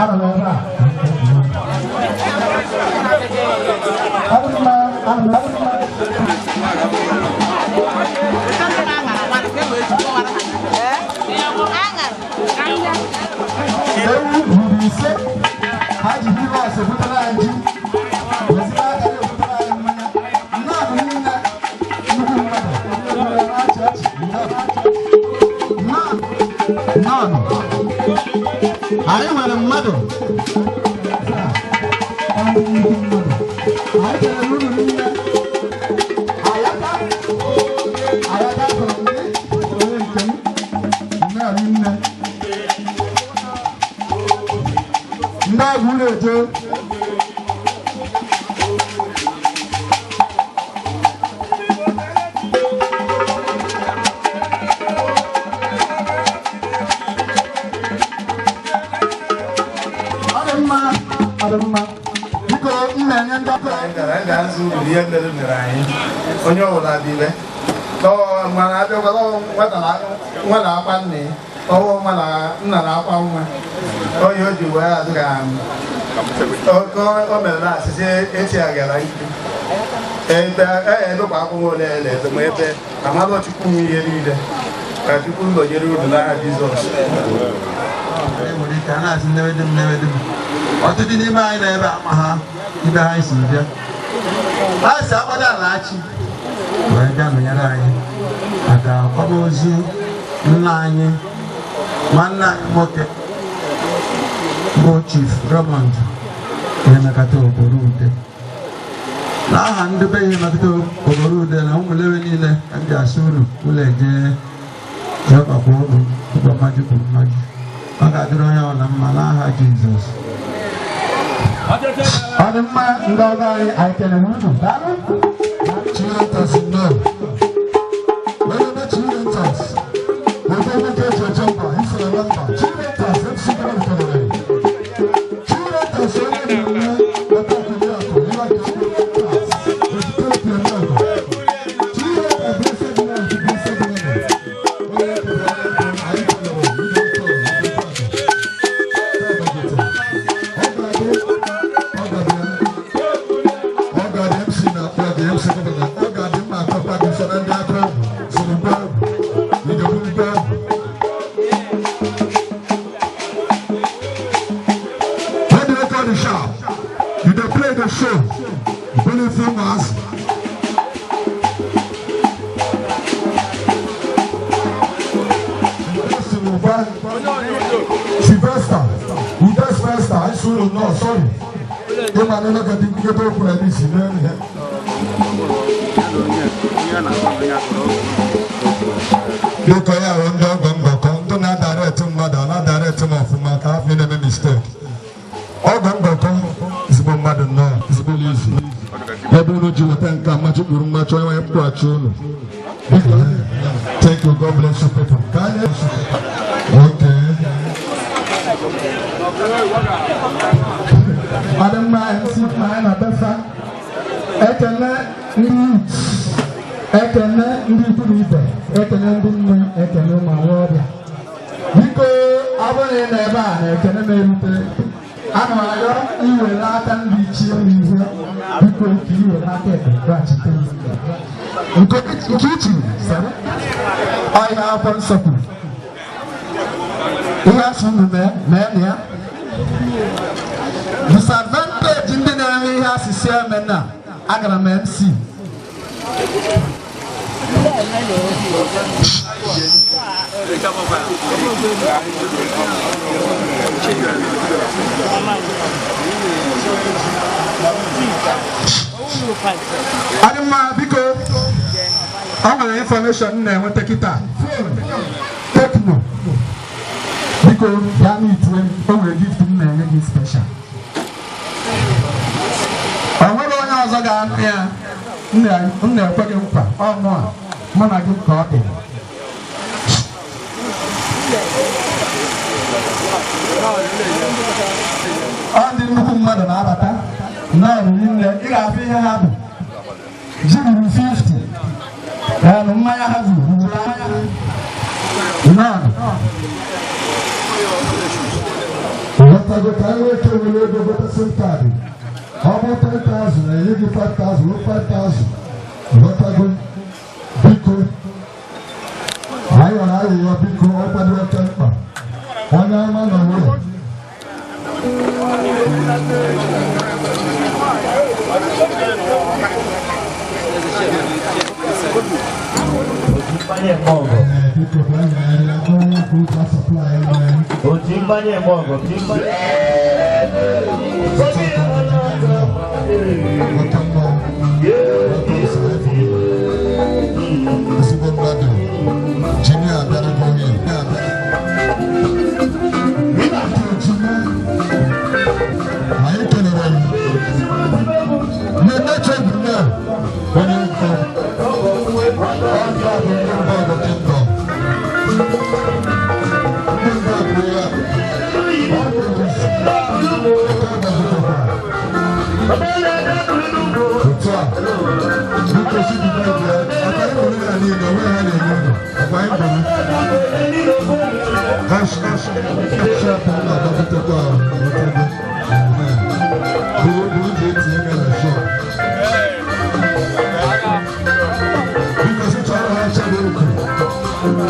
Anọ m ebe a ka m kpọọ unu. Ọ dị mma, anọ m ọ dị mma. Ewu ruru 5, ha ji Rivers ebutere anyị ji, weziri aka ya ebutere anyị mmanya. Nnọọ niile, nnukwu mmadụ, ndị na-achị ọchị, nnọọ. Nnọọ. Anyị nwere mmadụ. Ọ nnukwu mmadụ. Anyị kelere unu niile. Ayaka, ayaka hụrụ m gị, onye nke m, nnọọ niile. Ndị agwụ na-eje. Ọ dị mma, ọ dị mma. Biko, m na-enye ndị ọkụ. Anyị ga-azụ uru ihe mere mere anyị onye ọbụla dị ime mana abịakwala nwata nwa na-akwa nne ya, ọwụ nwa na nna na-akwa nwa onye o ji wee azụ ka o mere na asịsị eti ya gara ikpe. Ebe ebekwa akwụkwọ ole na-ebe ma ebe amalụ Chukwu nwe ihe niile ka Chukwu nọnyere unu n'aha Jizọs. Enwere ike a na-asị nnewede m nnewede m. Ọtụtụ n'ime anyị nọ ebe ama ha ibe ha si bịa, ha si agbada alachi wee bịa nọnyere anyị maka akwamozu nna anyị, nwanne anyị nwoke bụ Chief Raymond Ihemekata Oborude. N'aha ndị be Ihemekata Oborude na ụmụlewe niile ka m ji asị unu ụlọ eje jekpakwa unu ụgbọ mmaji kwuru mmaji. Ọ ga-adịrị onye ọbụla mma n'aha Jizọs. Ọ dị mma, ndị ọgọ anyị, anyị kelere unu. Daalụ. Chirentas nnọọ. Onye Chirentas. Ofe nwoke eji eje mba, isoro na mba. Chirentas MC Gọvanọ kelere. Chirentas onye na-eme ọkpọkọrọ akụ, ịwa ka Chirentas. Otito opi eme ọgọ. Chirentas blessed man, blessed woman. Onye kelere anyị kelere ndị ọkọ, ndị ọkọ. Ọ ga-adị MC na-akpọ gị MC gọvanọ. Ọ ga-adị mma akọkwa gị so na ndị aka ọgwụ soro ngwa ọgwụ idegbu ngwa ọgwụ. When the record is sharp, you dey play the show, bele film as. Sylvester, Ude Sylvester, I saw you, no, sorry. Ịma na elekọta nkịta okwu na isi n'elu ya. Biko ya hụ ndị ọgọ mgbakọ, ndị na-adaretị mmadụ, a na-adaretị m ọfụma ka afọ na-eme mistake. Ọgọ mgbakọ, ezigbo mmadụ nnọọ, ezigbo izu. Ebe unu ji weta nke a, mmachi kpuru mmachi, onye nwanyị mkpụghachi unu. Biko, thank you, God bless you people. Ka anyị. Okay. Ọ dị mma, MC ma anyị na-abefa ekele ndị youth, ekele ndị ikwu na ibe, ekele ndị nne, ekele ụmụ agbọghọbịa. Biko, ọ bụrụ na ị nọ ebe a na ekele m erute, ana m arịọ iwere aka ndị ichie m ihe. Biko, ka iwere aka ekpe gaghachite m nke ichi sere ọhịa. Akwụkwọ nsọ kwuru ihe asị unu mee, mee na ya. Disadvantage ndị na-eme ihe asịsị eme na agara m MC. Ọ dị mma, biko, ọ nwere information m na-enweta kịta. Tecno, biko, bịa n'itinye m. O nwere gift m na-enye gị special. Ọ nwere onye ọzọ ga-anụ ya. M na-ekwe gị nkwa ọnụ a, mụ na gị ka ọ dị. Ọ ndị nnukwu mmadụ na-abata naanị nne. Ị ga-afụ ihe ha bụ ji ruru 50 ee mmanya ha zuru naanị. Nghọtago ka anyị nwee ike were ego gote SIM card. Ọ bụ 10,000 na-enye gị 5,000 ruo 5,000. Nghọtago, biko, anyị yọrọ arịrịọ, biko, ọ kwado oke mkpa. Onye ama nọ n'ụlọ. Biko, bịa nyere aka onye kwuru ka supply mmanya. Oti mmanya eme ọgọ, ti mmanya. Oke mmọnwụ. Ezigbo mmadụ. Jimmy abịarụgo onye. Ejima. Anyị kelere m. Na-emecha egwuregwu onye nkọ. Ọ bụ ndị mba ọgọ kingdom. Ndị mba bụ ya. Ọ bụ ezi. Nke a gbazikọkwara. Otu a, biko, si bido ebe aka anyị bụrụ ya niile, onwe ha na-enye unu akwa anyị bụrụ. Shop m na-agbagotekwa ahụ, buru buru ji etinye ya na shop. DJ,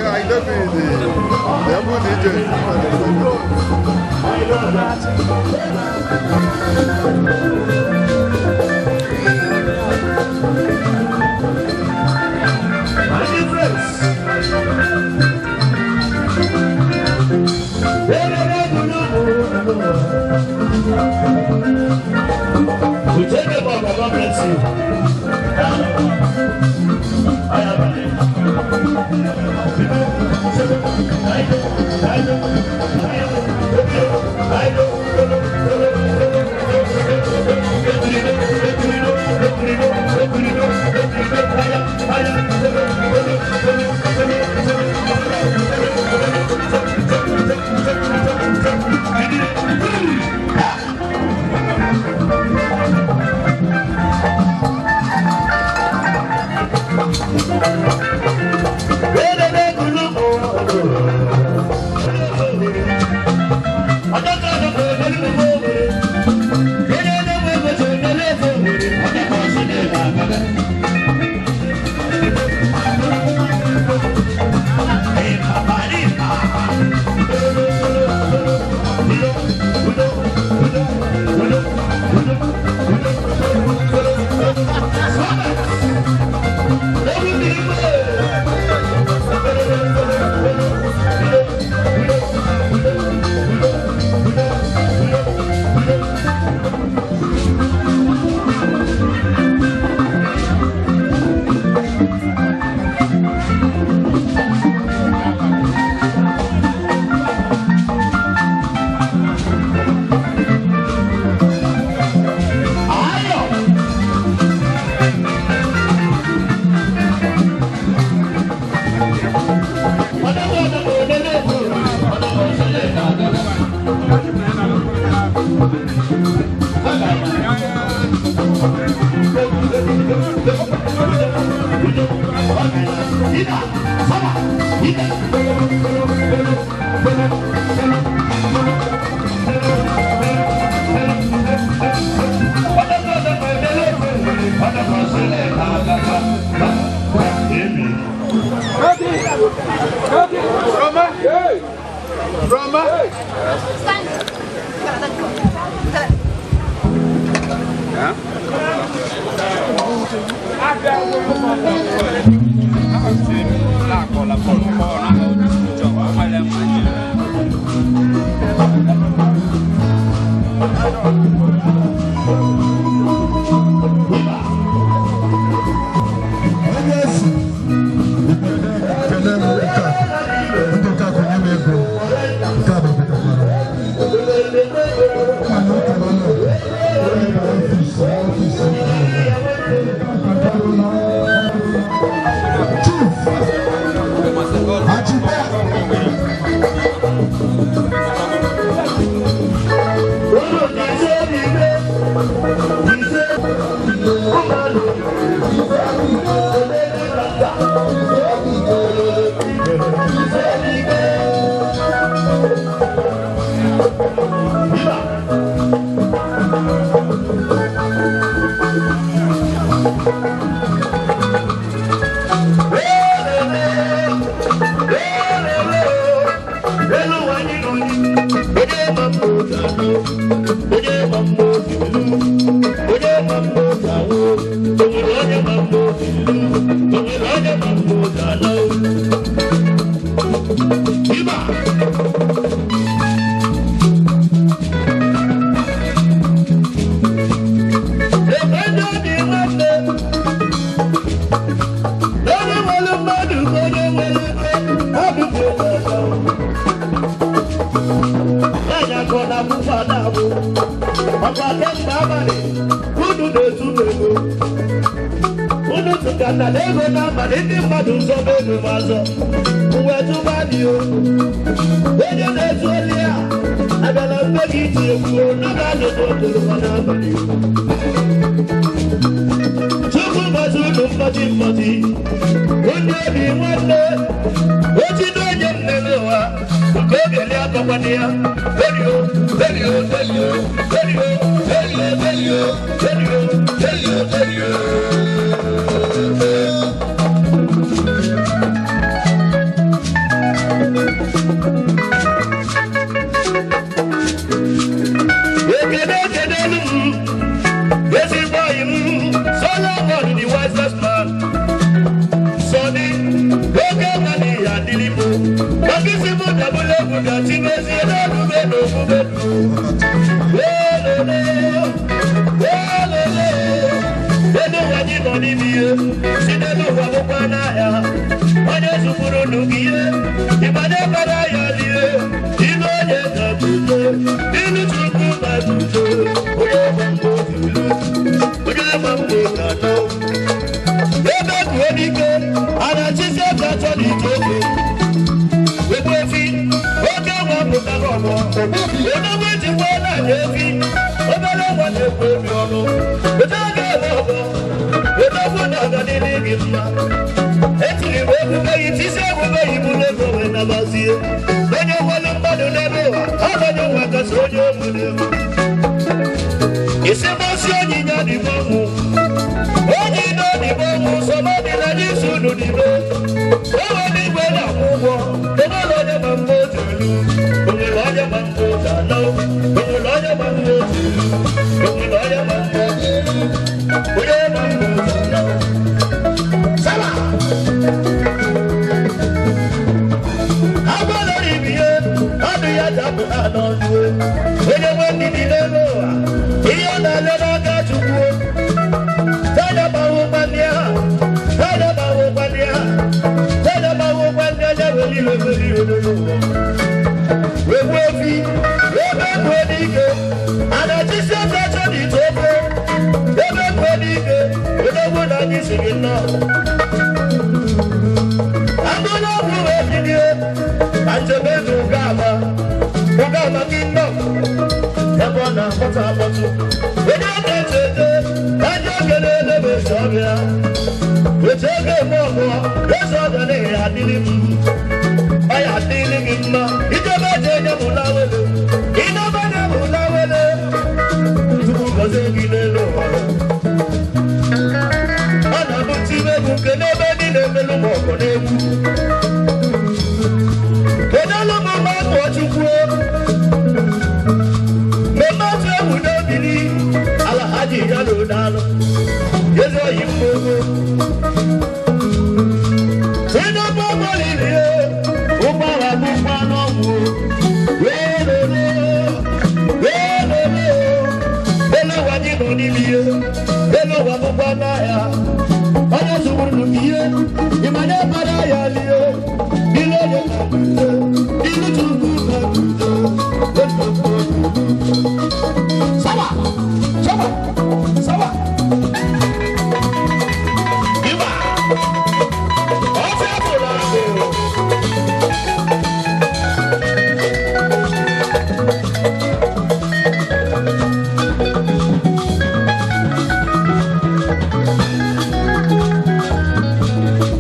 I don't be the DJ. We take a bow, God bless you.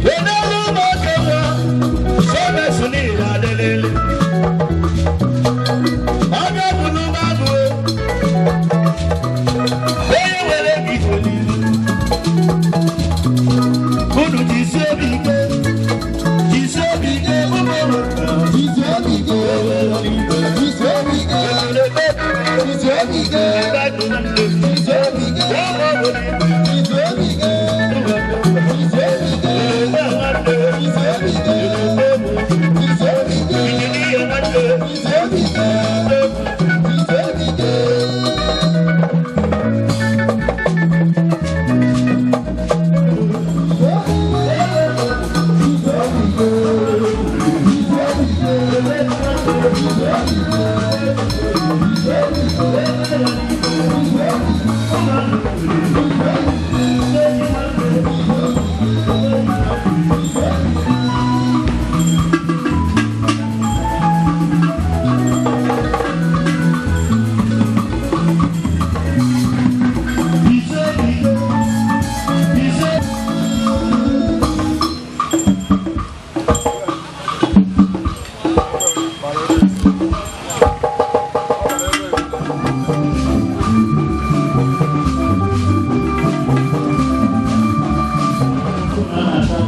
When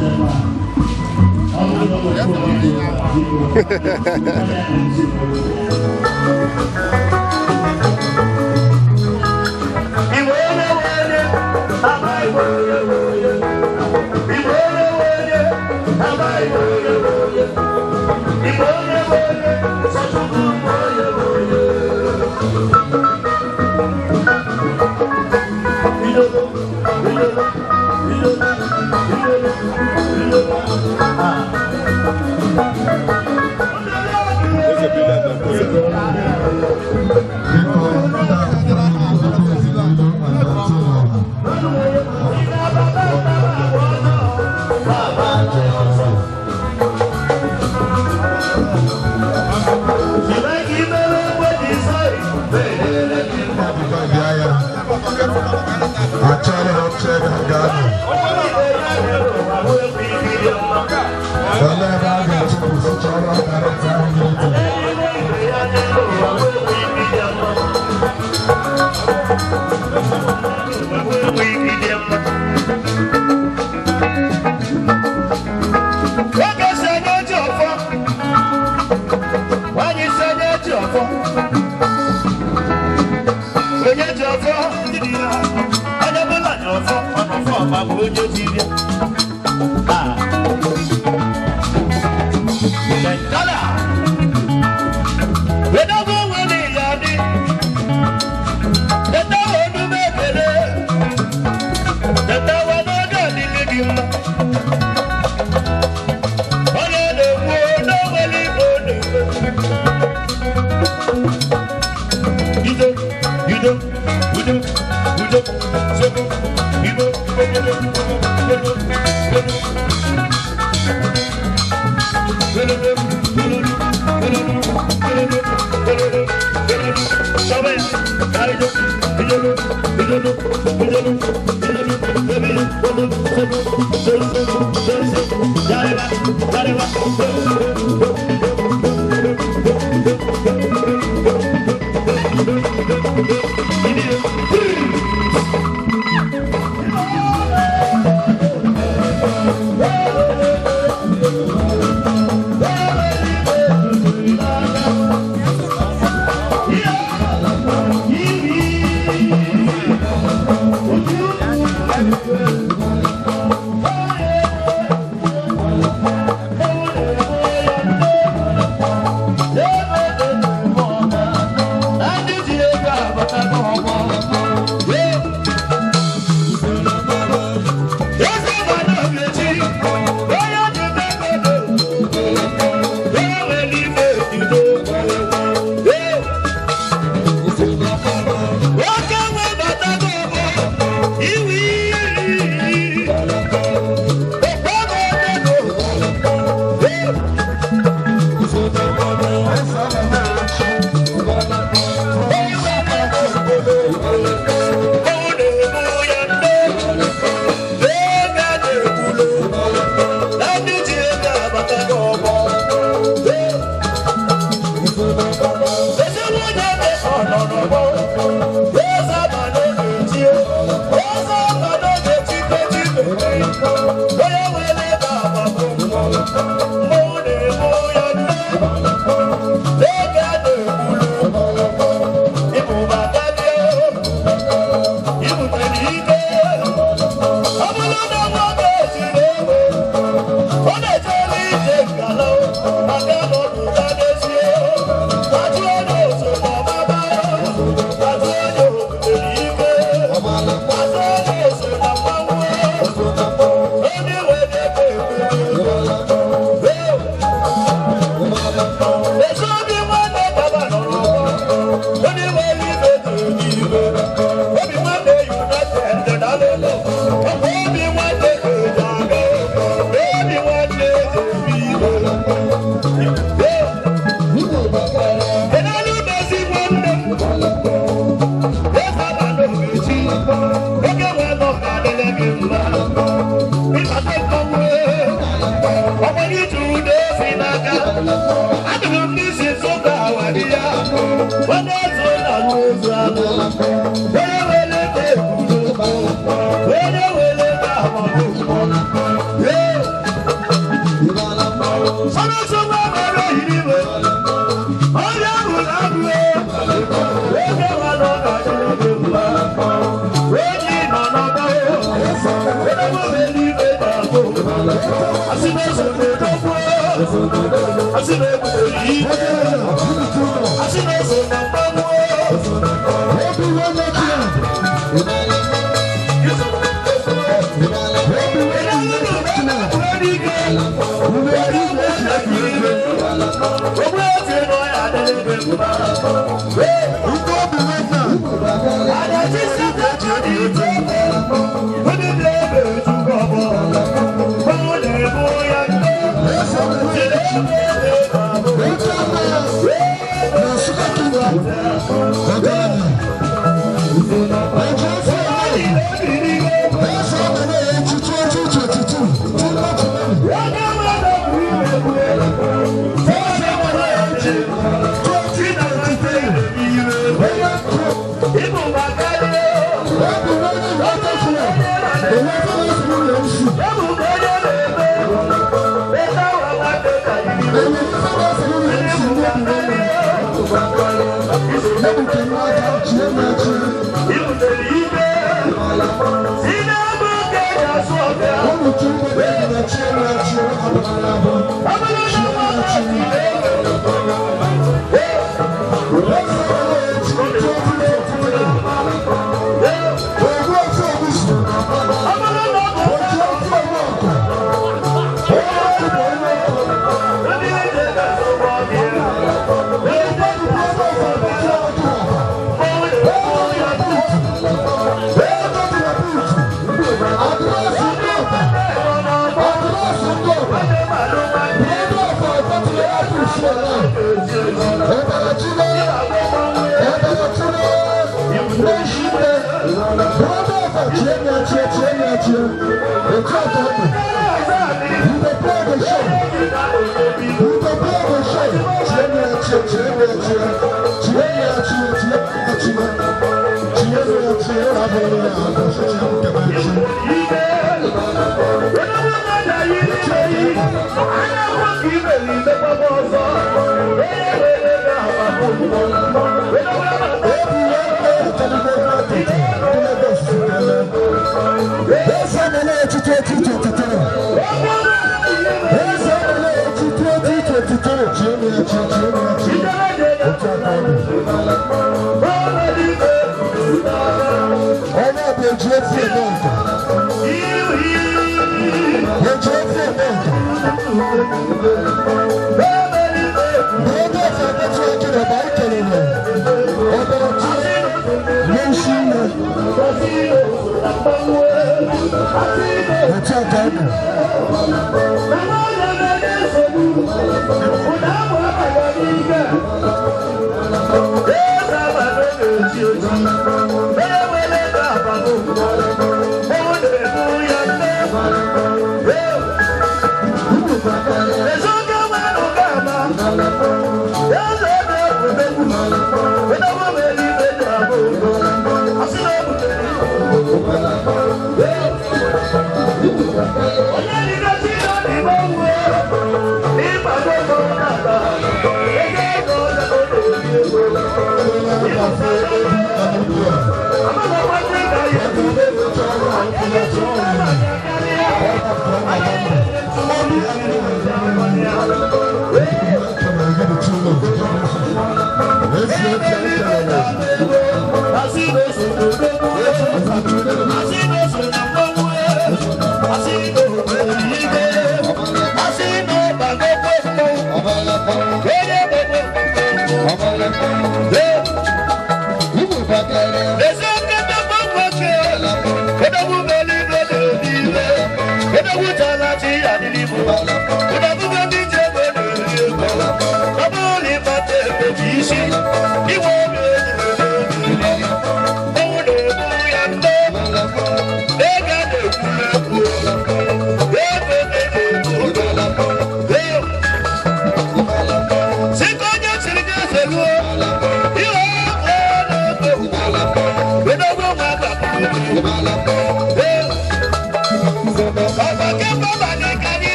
Yeah.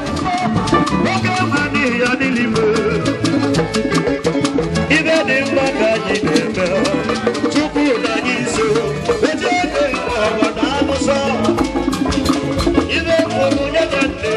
Nwoke ma n'ihi ya n'ime ibe dị mma ka anyị na-eme tupu na anyị nso eji ego ime ọgọ na alụsọ ibe kwuru ya ka nne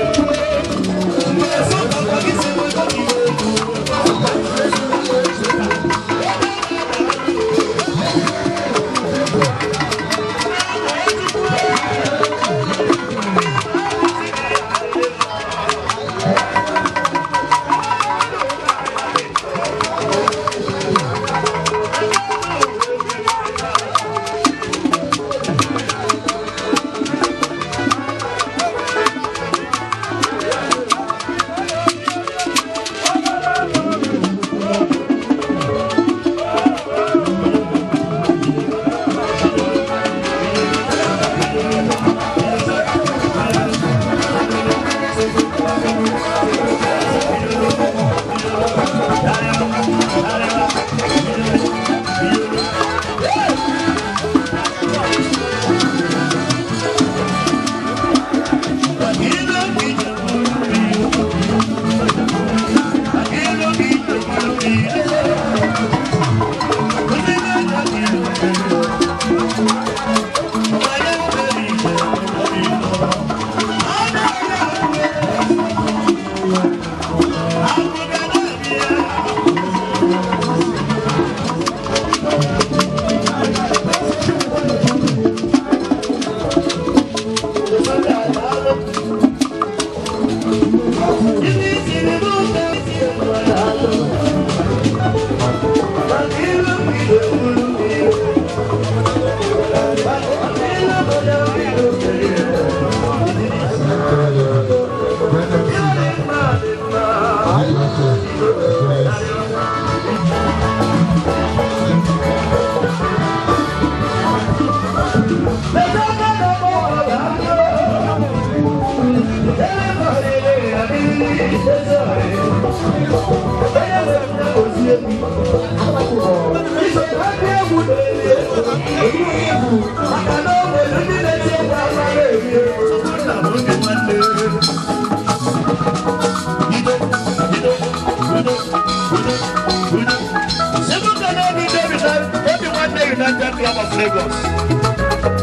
United Club of Lagos.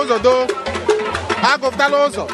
N'ụzọ doo agụpụtala ụzọ.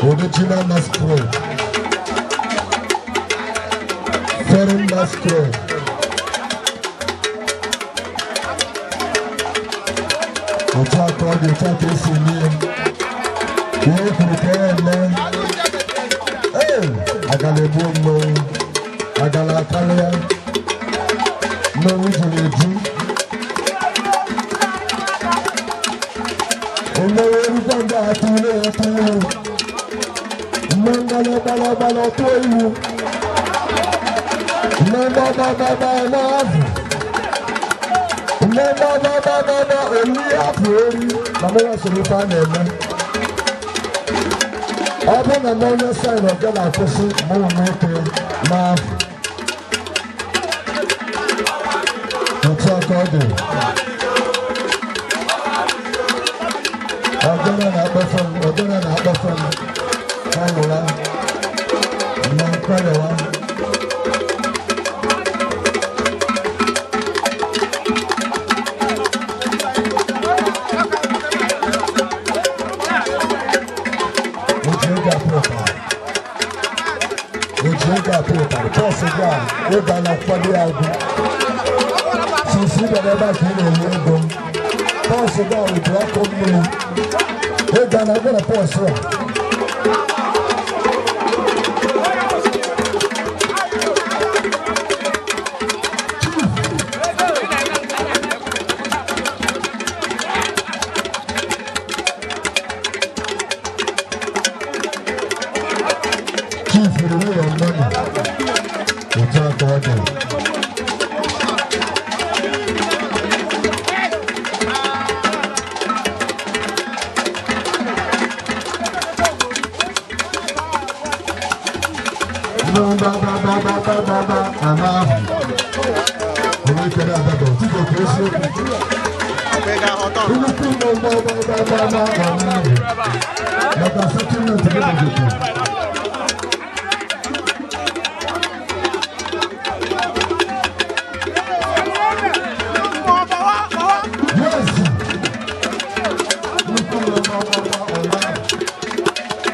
Original masquerade. Foreign masquerade. Otu aka ọ dị, otu aka esi eme ya. Ihe kwuru ka ya eme. Ee, agala egbuo mmọnwụ, agala akarịa, mmọnwụ juru eju. Mmọnwụ erukwa mgbe a tụrụ ya tụrụ. Mmọnwụ gbala gbala tụọ iwu. Mmọnwụ gbagbagbagba n'azụ. Mmọnwụ eri apụ eri na mụnwa soro ife a na-eme. Ọ bụrụ na m onye saịn ọga na-akwụsị mụnwa nwoke n'afọ. Otu aka ọ dị. Ọgọnọ na-akpọfe m, ọgọnọ na-akpọfe m. Kwanụwa, mma nkwanụwa. Oji ego apụ ụtarị. Oji ego apụ ụtarị. Bọọsụ gị a, ego a na-akwado ya agwụ. Sisi bịara ebe a ka ị na-enye ego. Bọọsụ gị a ụdị ọkụ mmiri. Ego a na-agwụ na bọọsụ a. Chief, you know your money. Otu aka ọ dị. Ba-ba-ba-ba-ba-ba-ba, ama ahụ. Onye kere adaba, tupu ka o si okwu. Nnukwu mgba-gba-gba-gba-gba ama ahụ. Maka settlement gị nọgide. Yes. Nnukwu mgba-gba-gba ama ahụ.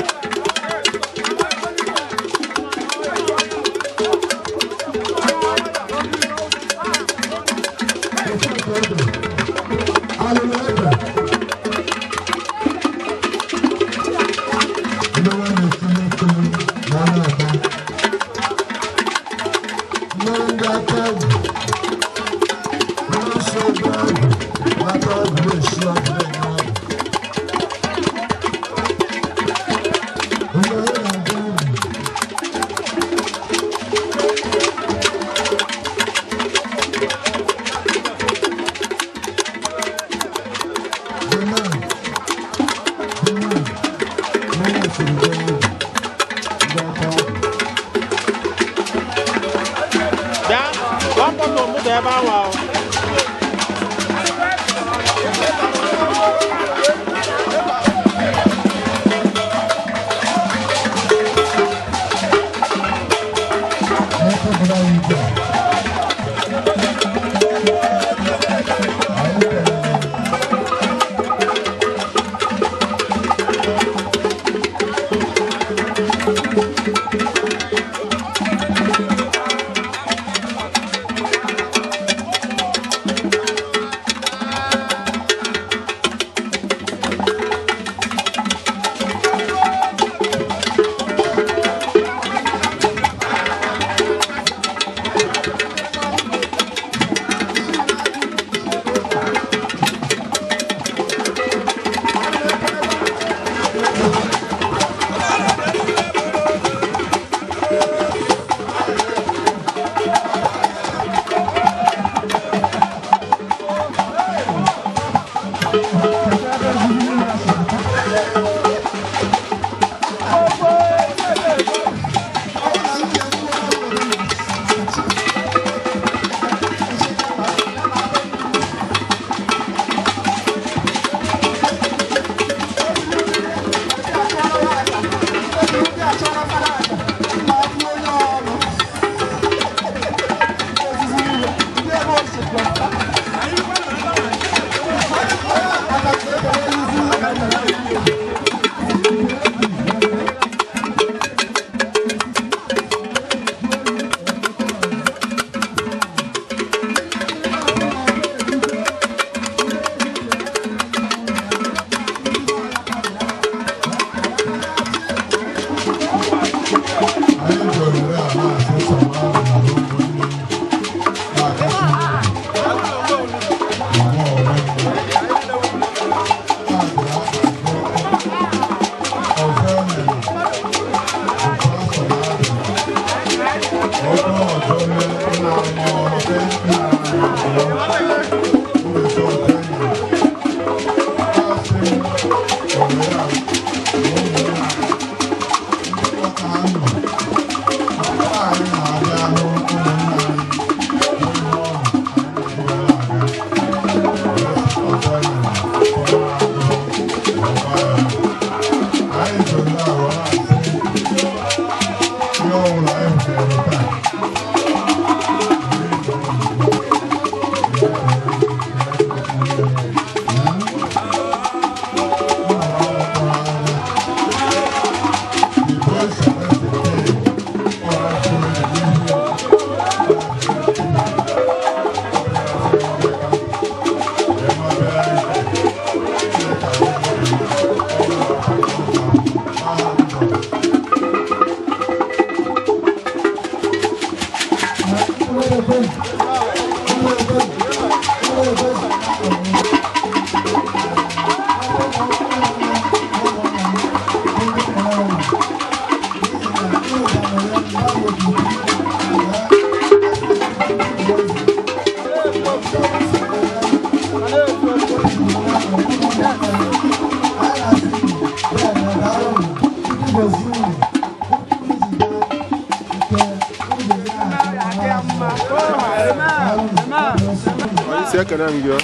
Ekene m gị.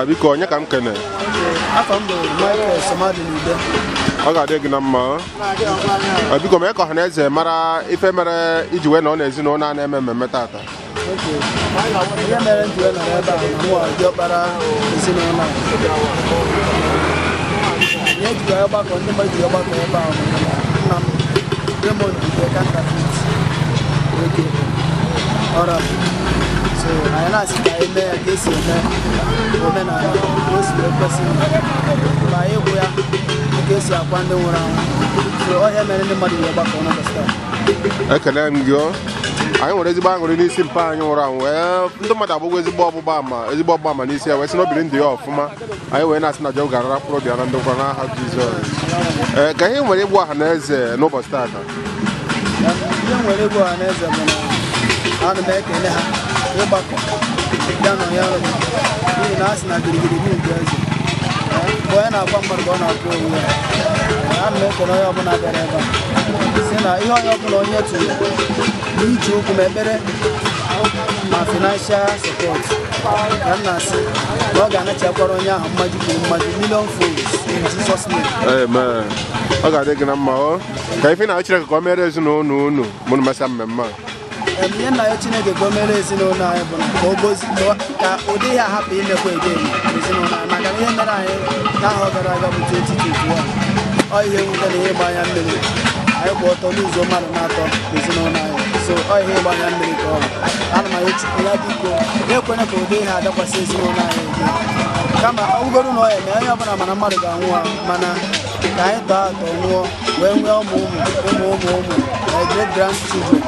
Biko, onye ka m kene? Afọ m bụ Michael Somadị. Ọ ga-adị gị na mma. Biko, mee ka ọha na eze mara ife mere iji wee nọ n'ezinụlọ a na-eme mmemme tata. Ihe mere m ji wee nọrọ ebe a na mụ diọkpara ezinụlọ a. Ihe ejikwa ọgbakọ ndị mmadụ ji ọgbakọ ebe a nna m Raymond Ude counterfeit nwoke ọra, so anyị na-asị ka anyị mee ya ka esi eme omenala, ka o si wee kwesị, ma anyị gwụ ya ka esi akwa ndị nwụrụ anwụ. So ọhịa mere ndị mmadụ ji ọgbakọ n'ụbọchị taa. Ekele m gị. Anyị nwere ezigbo aṅụrị n'isi mpa anyị nwụrụ anwụ, wee ndị mmadụ agbụgwọ ezigbo ọgbụgba ama, ezigbo ọgbụgba ama n'isi ya, wee sị na obiri ndụ ya ọfụma. Anyị wee na-asị na Jehova ga-arara mkpụrụ obi ya na ndokwa n'aha Jizọs. Ee, ka ihe nwere ịgwa ọha na eze n'ụbọchị tata? Ihe nwere ịgwa ọha na eze bụ na ana m ekele ha ịgbakọ bịa nọ ya ọrụ, n'ihi na a sị na girigiri bụ nke eze. Mgbe onye na-akwa mmadụ ka ọ na-akwa onwe ya. Ana m ekele onye ọbụla bịara ebe a, si na ihe onye ọbụla onye tụrụ n'iji okwu ma ekpere ma financial support, ka m na-asị na ọ ga-anachiakwara onye ahụ mmaji kwuru mmaji, million folds in Jesus name. Amen. Ọ ga-adị gị na mma. Ọ ka ife na Chineke ka o mere ezinụlọ unu mụnụ mesịa mmemme a. Ihe nna ya Chineke ka o mere ezinụlọ anyị bụ na ka o gozi, ka ụdị ihe a hapụ imekwa again ezinụlọ anyị, maka na ihe mere anyị n'ahọ gara aga bụ 2021, ọ ihe mwute na ihe ịgba anya mmiri. Anyị kwụ ọtọ n'ụzọ mmadụ na-atọ ezinụlọ anyị, so ọ ihe ịgba anya mmiri ka ọ bụ. Ana m ayọ Chukwu ya, biko, ekwena ka ụdị ihe adakwasị ezinụlọ anyị again. Kama ọ bụgoro na ọ ya eme onye ọbụla, mana mmadụ ga-anwụ anwụ, mana ka anyị tọọ atọ nwụọ wee nwee ụmụ ụmụ ụmụ ụmụ ụmụ, my great grandchildren,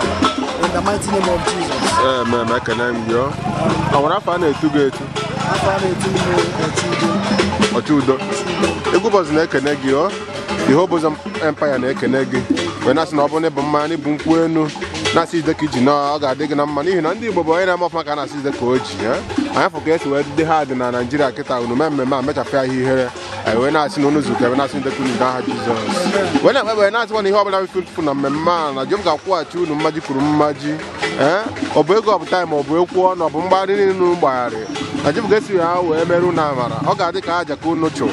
in the mighty name of Jesus. Amen. Ekele m gị. Ọ nwere afọ a na-etu gị etu? Afọ a na-etu m Ọchị Udo. Ọchị Udo. Egwu Bọzụ na-ekene gị. Ọ The Whole Bosom Empire na-ekene gị, wee na-asị na ọ bụrụ na ịbụ mmanya na ịbụ nkwụ enu, na-asị ide ka iji na ọ ga-adị gị na mma, n'ihi na ndị Igbo bụ onye na-eme ọfụma ka a na-asị ide ka o ji. Anyị afọ ka esi wee dị ha dị na Naijiria kịta. Unu mee mmemme a mechapụ ya ihe ihere, anyị wee na-asị na unu zukọ ebe na-asị ndekọ unu n'aha Jizọs, wee na-ekpe, wee na-asịkwa na ihe ọbụla fụ na mmemme a na Jehova ga-akwụghachi unu mmaji kwuru mmaji. Ee, ọ bụ ego, ọ bụ time, ọ bụ ekwu ọnụ, ọ bụ mgbagharị niile unu gbagharị, na Jehova ga-esi ya wee mere unu amara. Ọ ga-adị ka aja ka unu chụ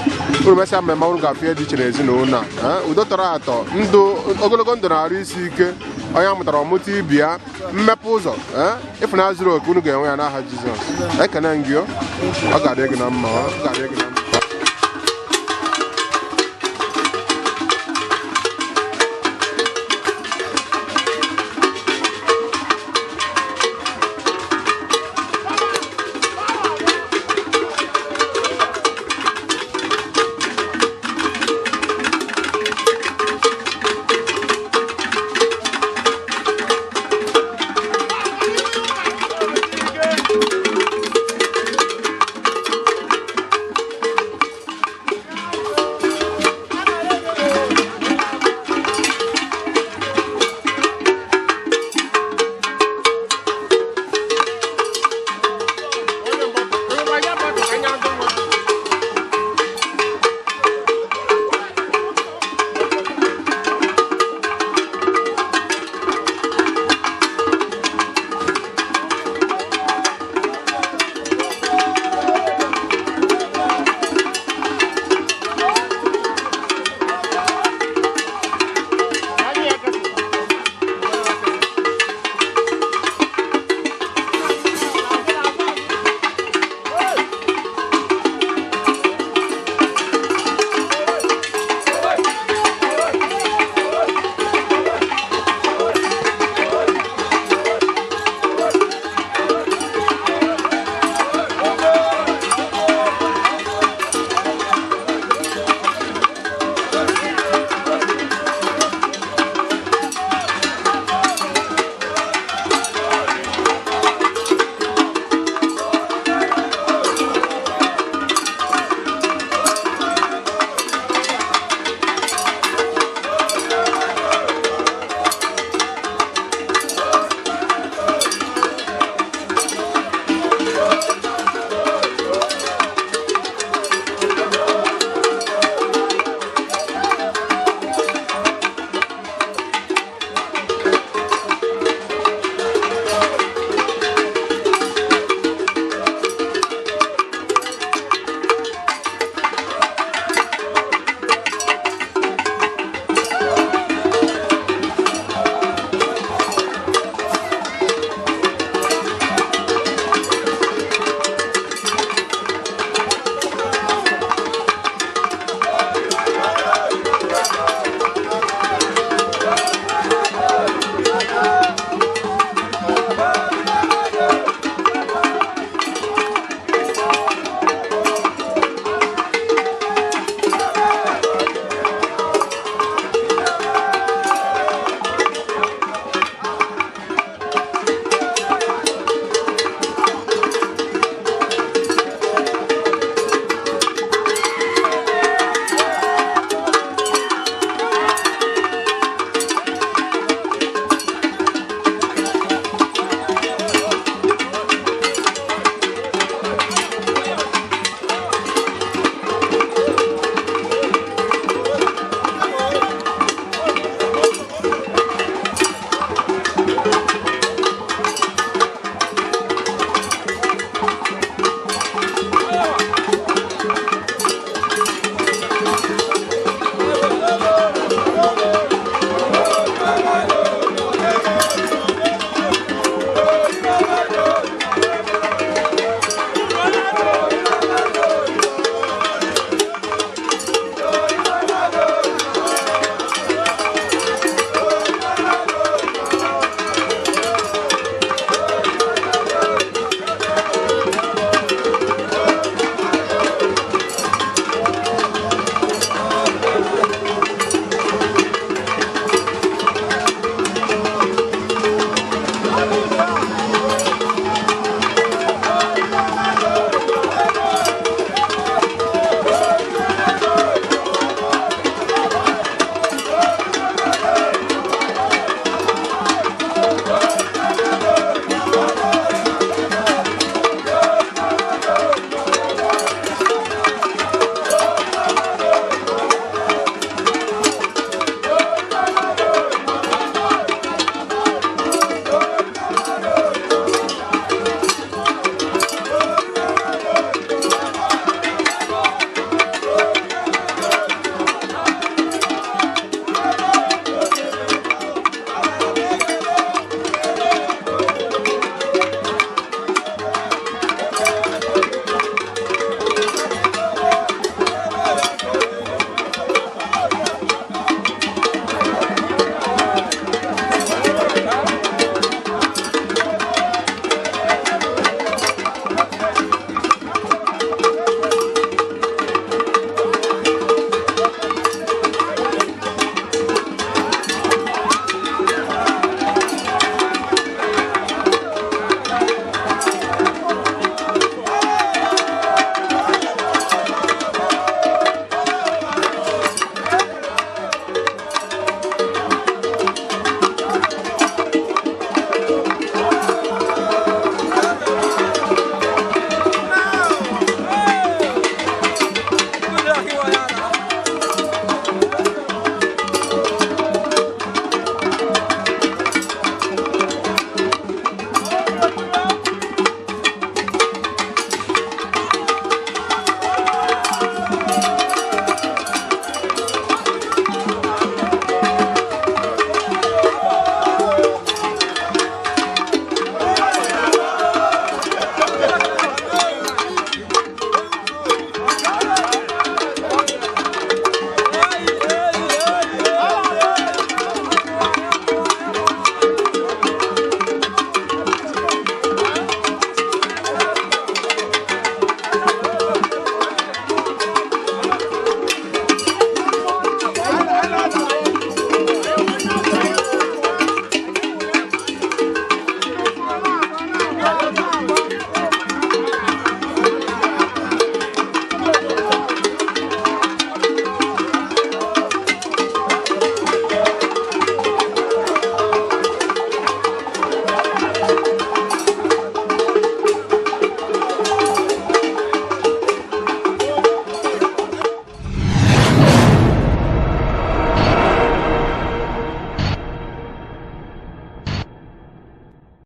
unu mesịa mmemme, unu ga-afụ ihe dị iche n'ezinụlọ a. Udo tọrọ atọ, ndụ ogologo, ndụ na-arụ isi ike, onye a mụtara ọmụta ibi ya, mmepe ụzọ, ịfụnanya zuru oke, unu ga-enwe ya n'aha Jizọs. Ekene m gị. Ọ ga-adị gị na mma. Ọ ga-adị gị na mma.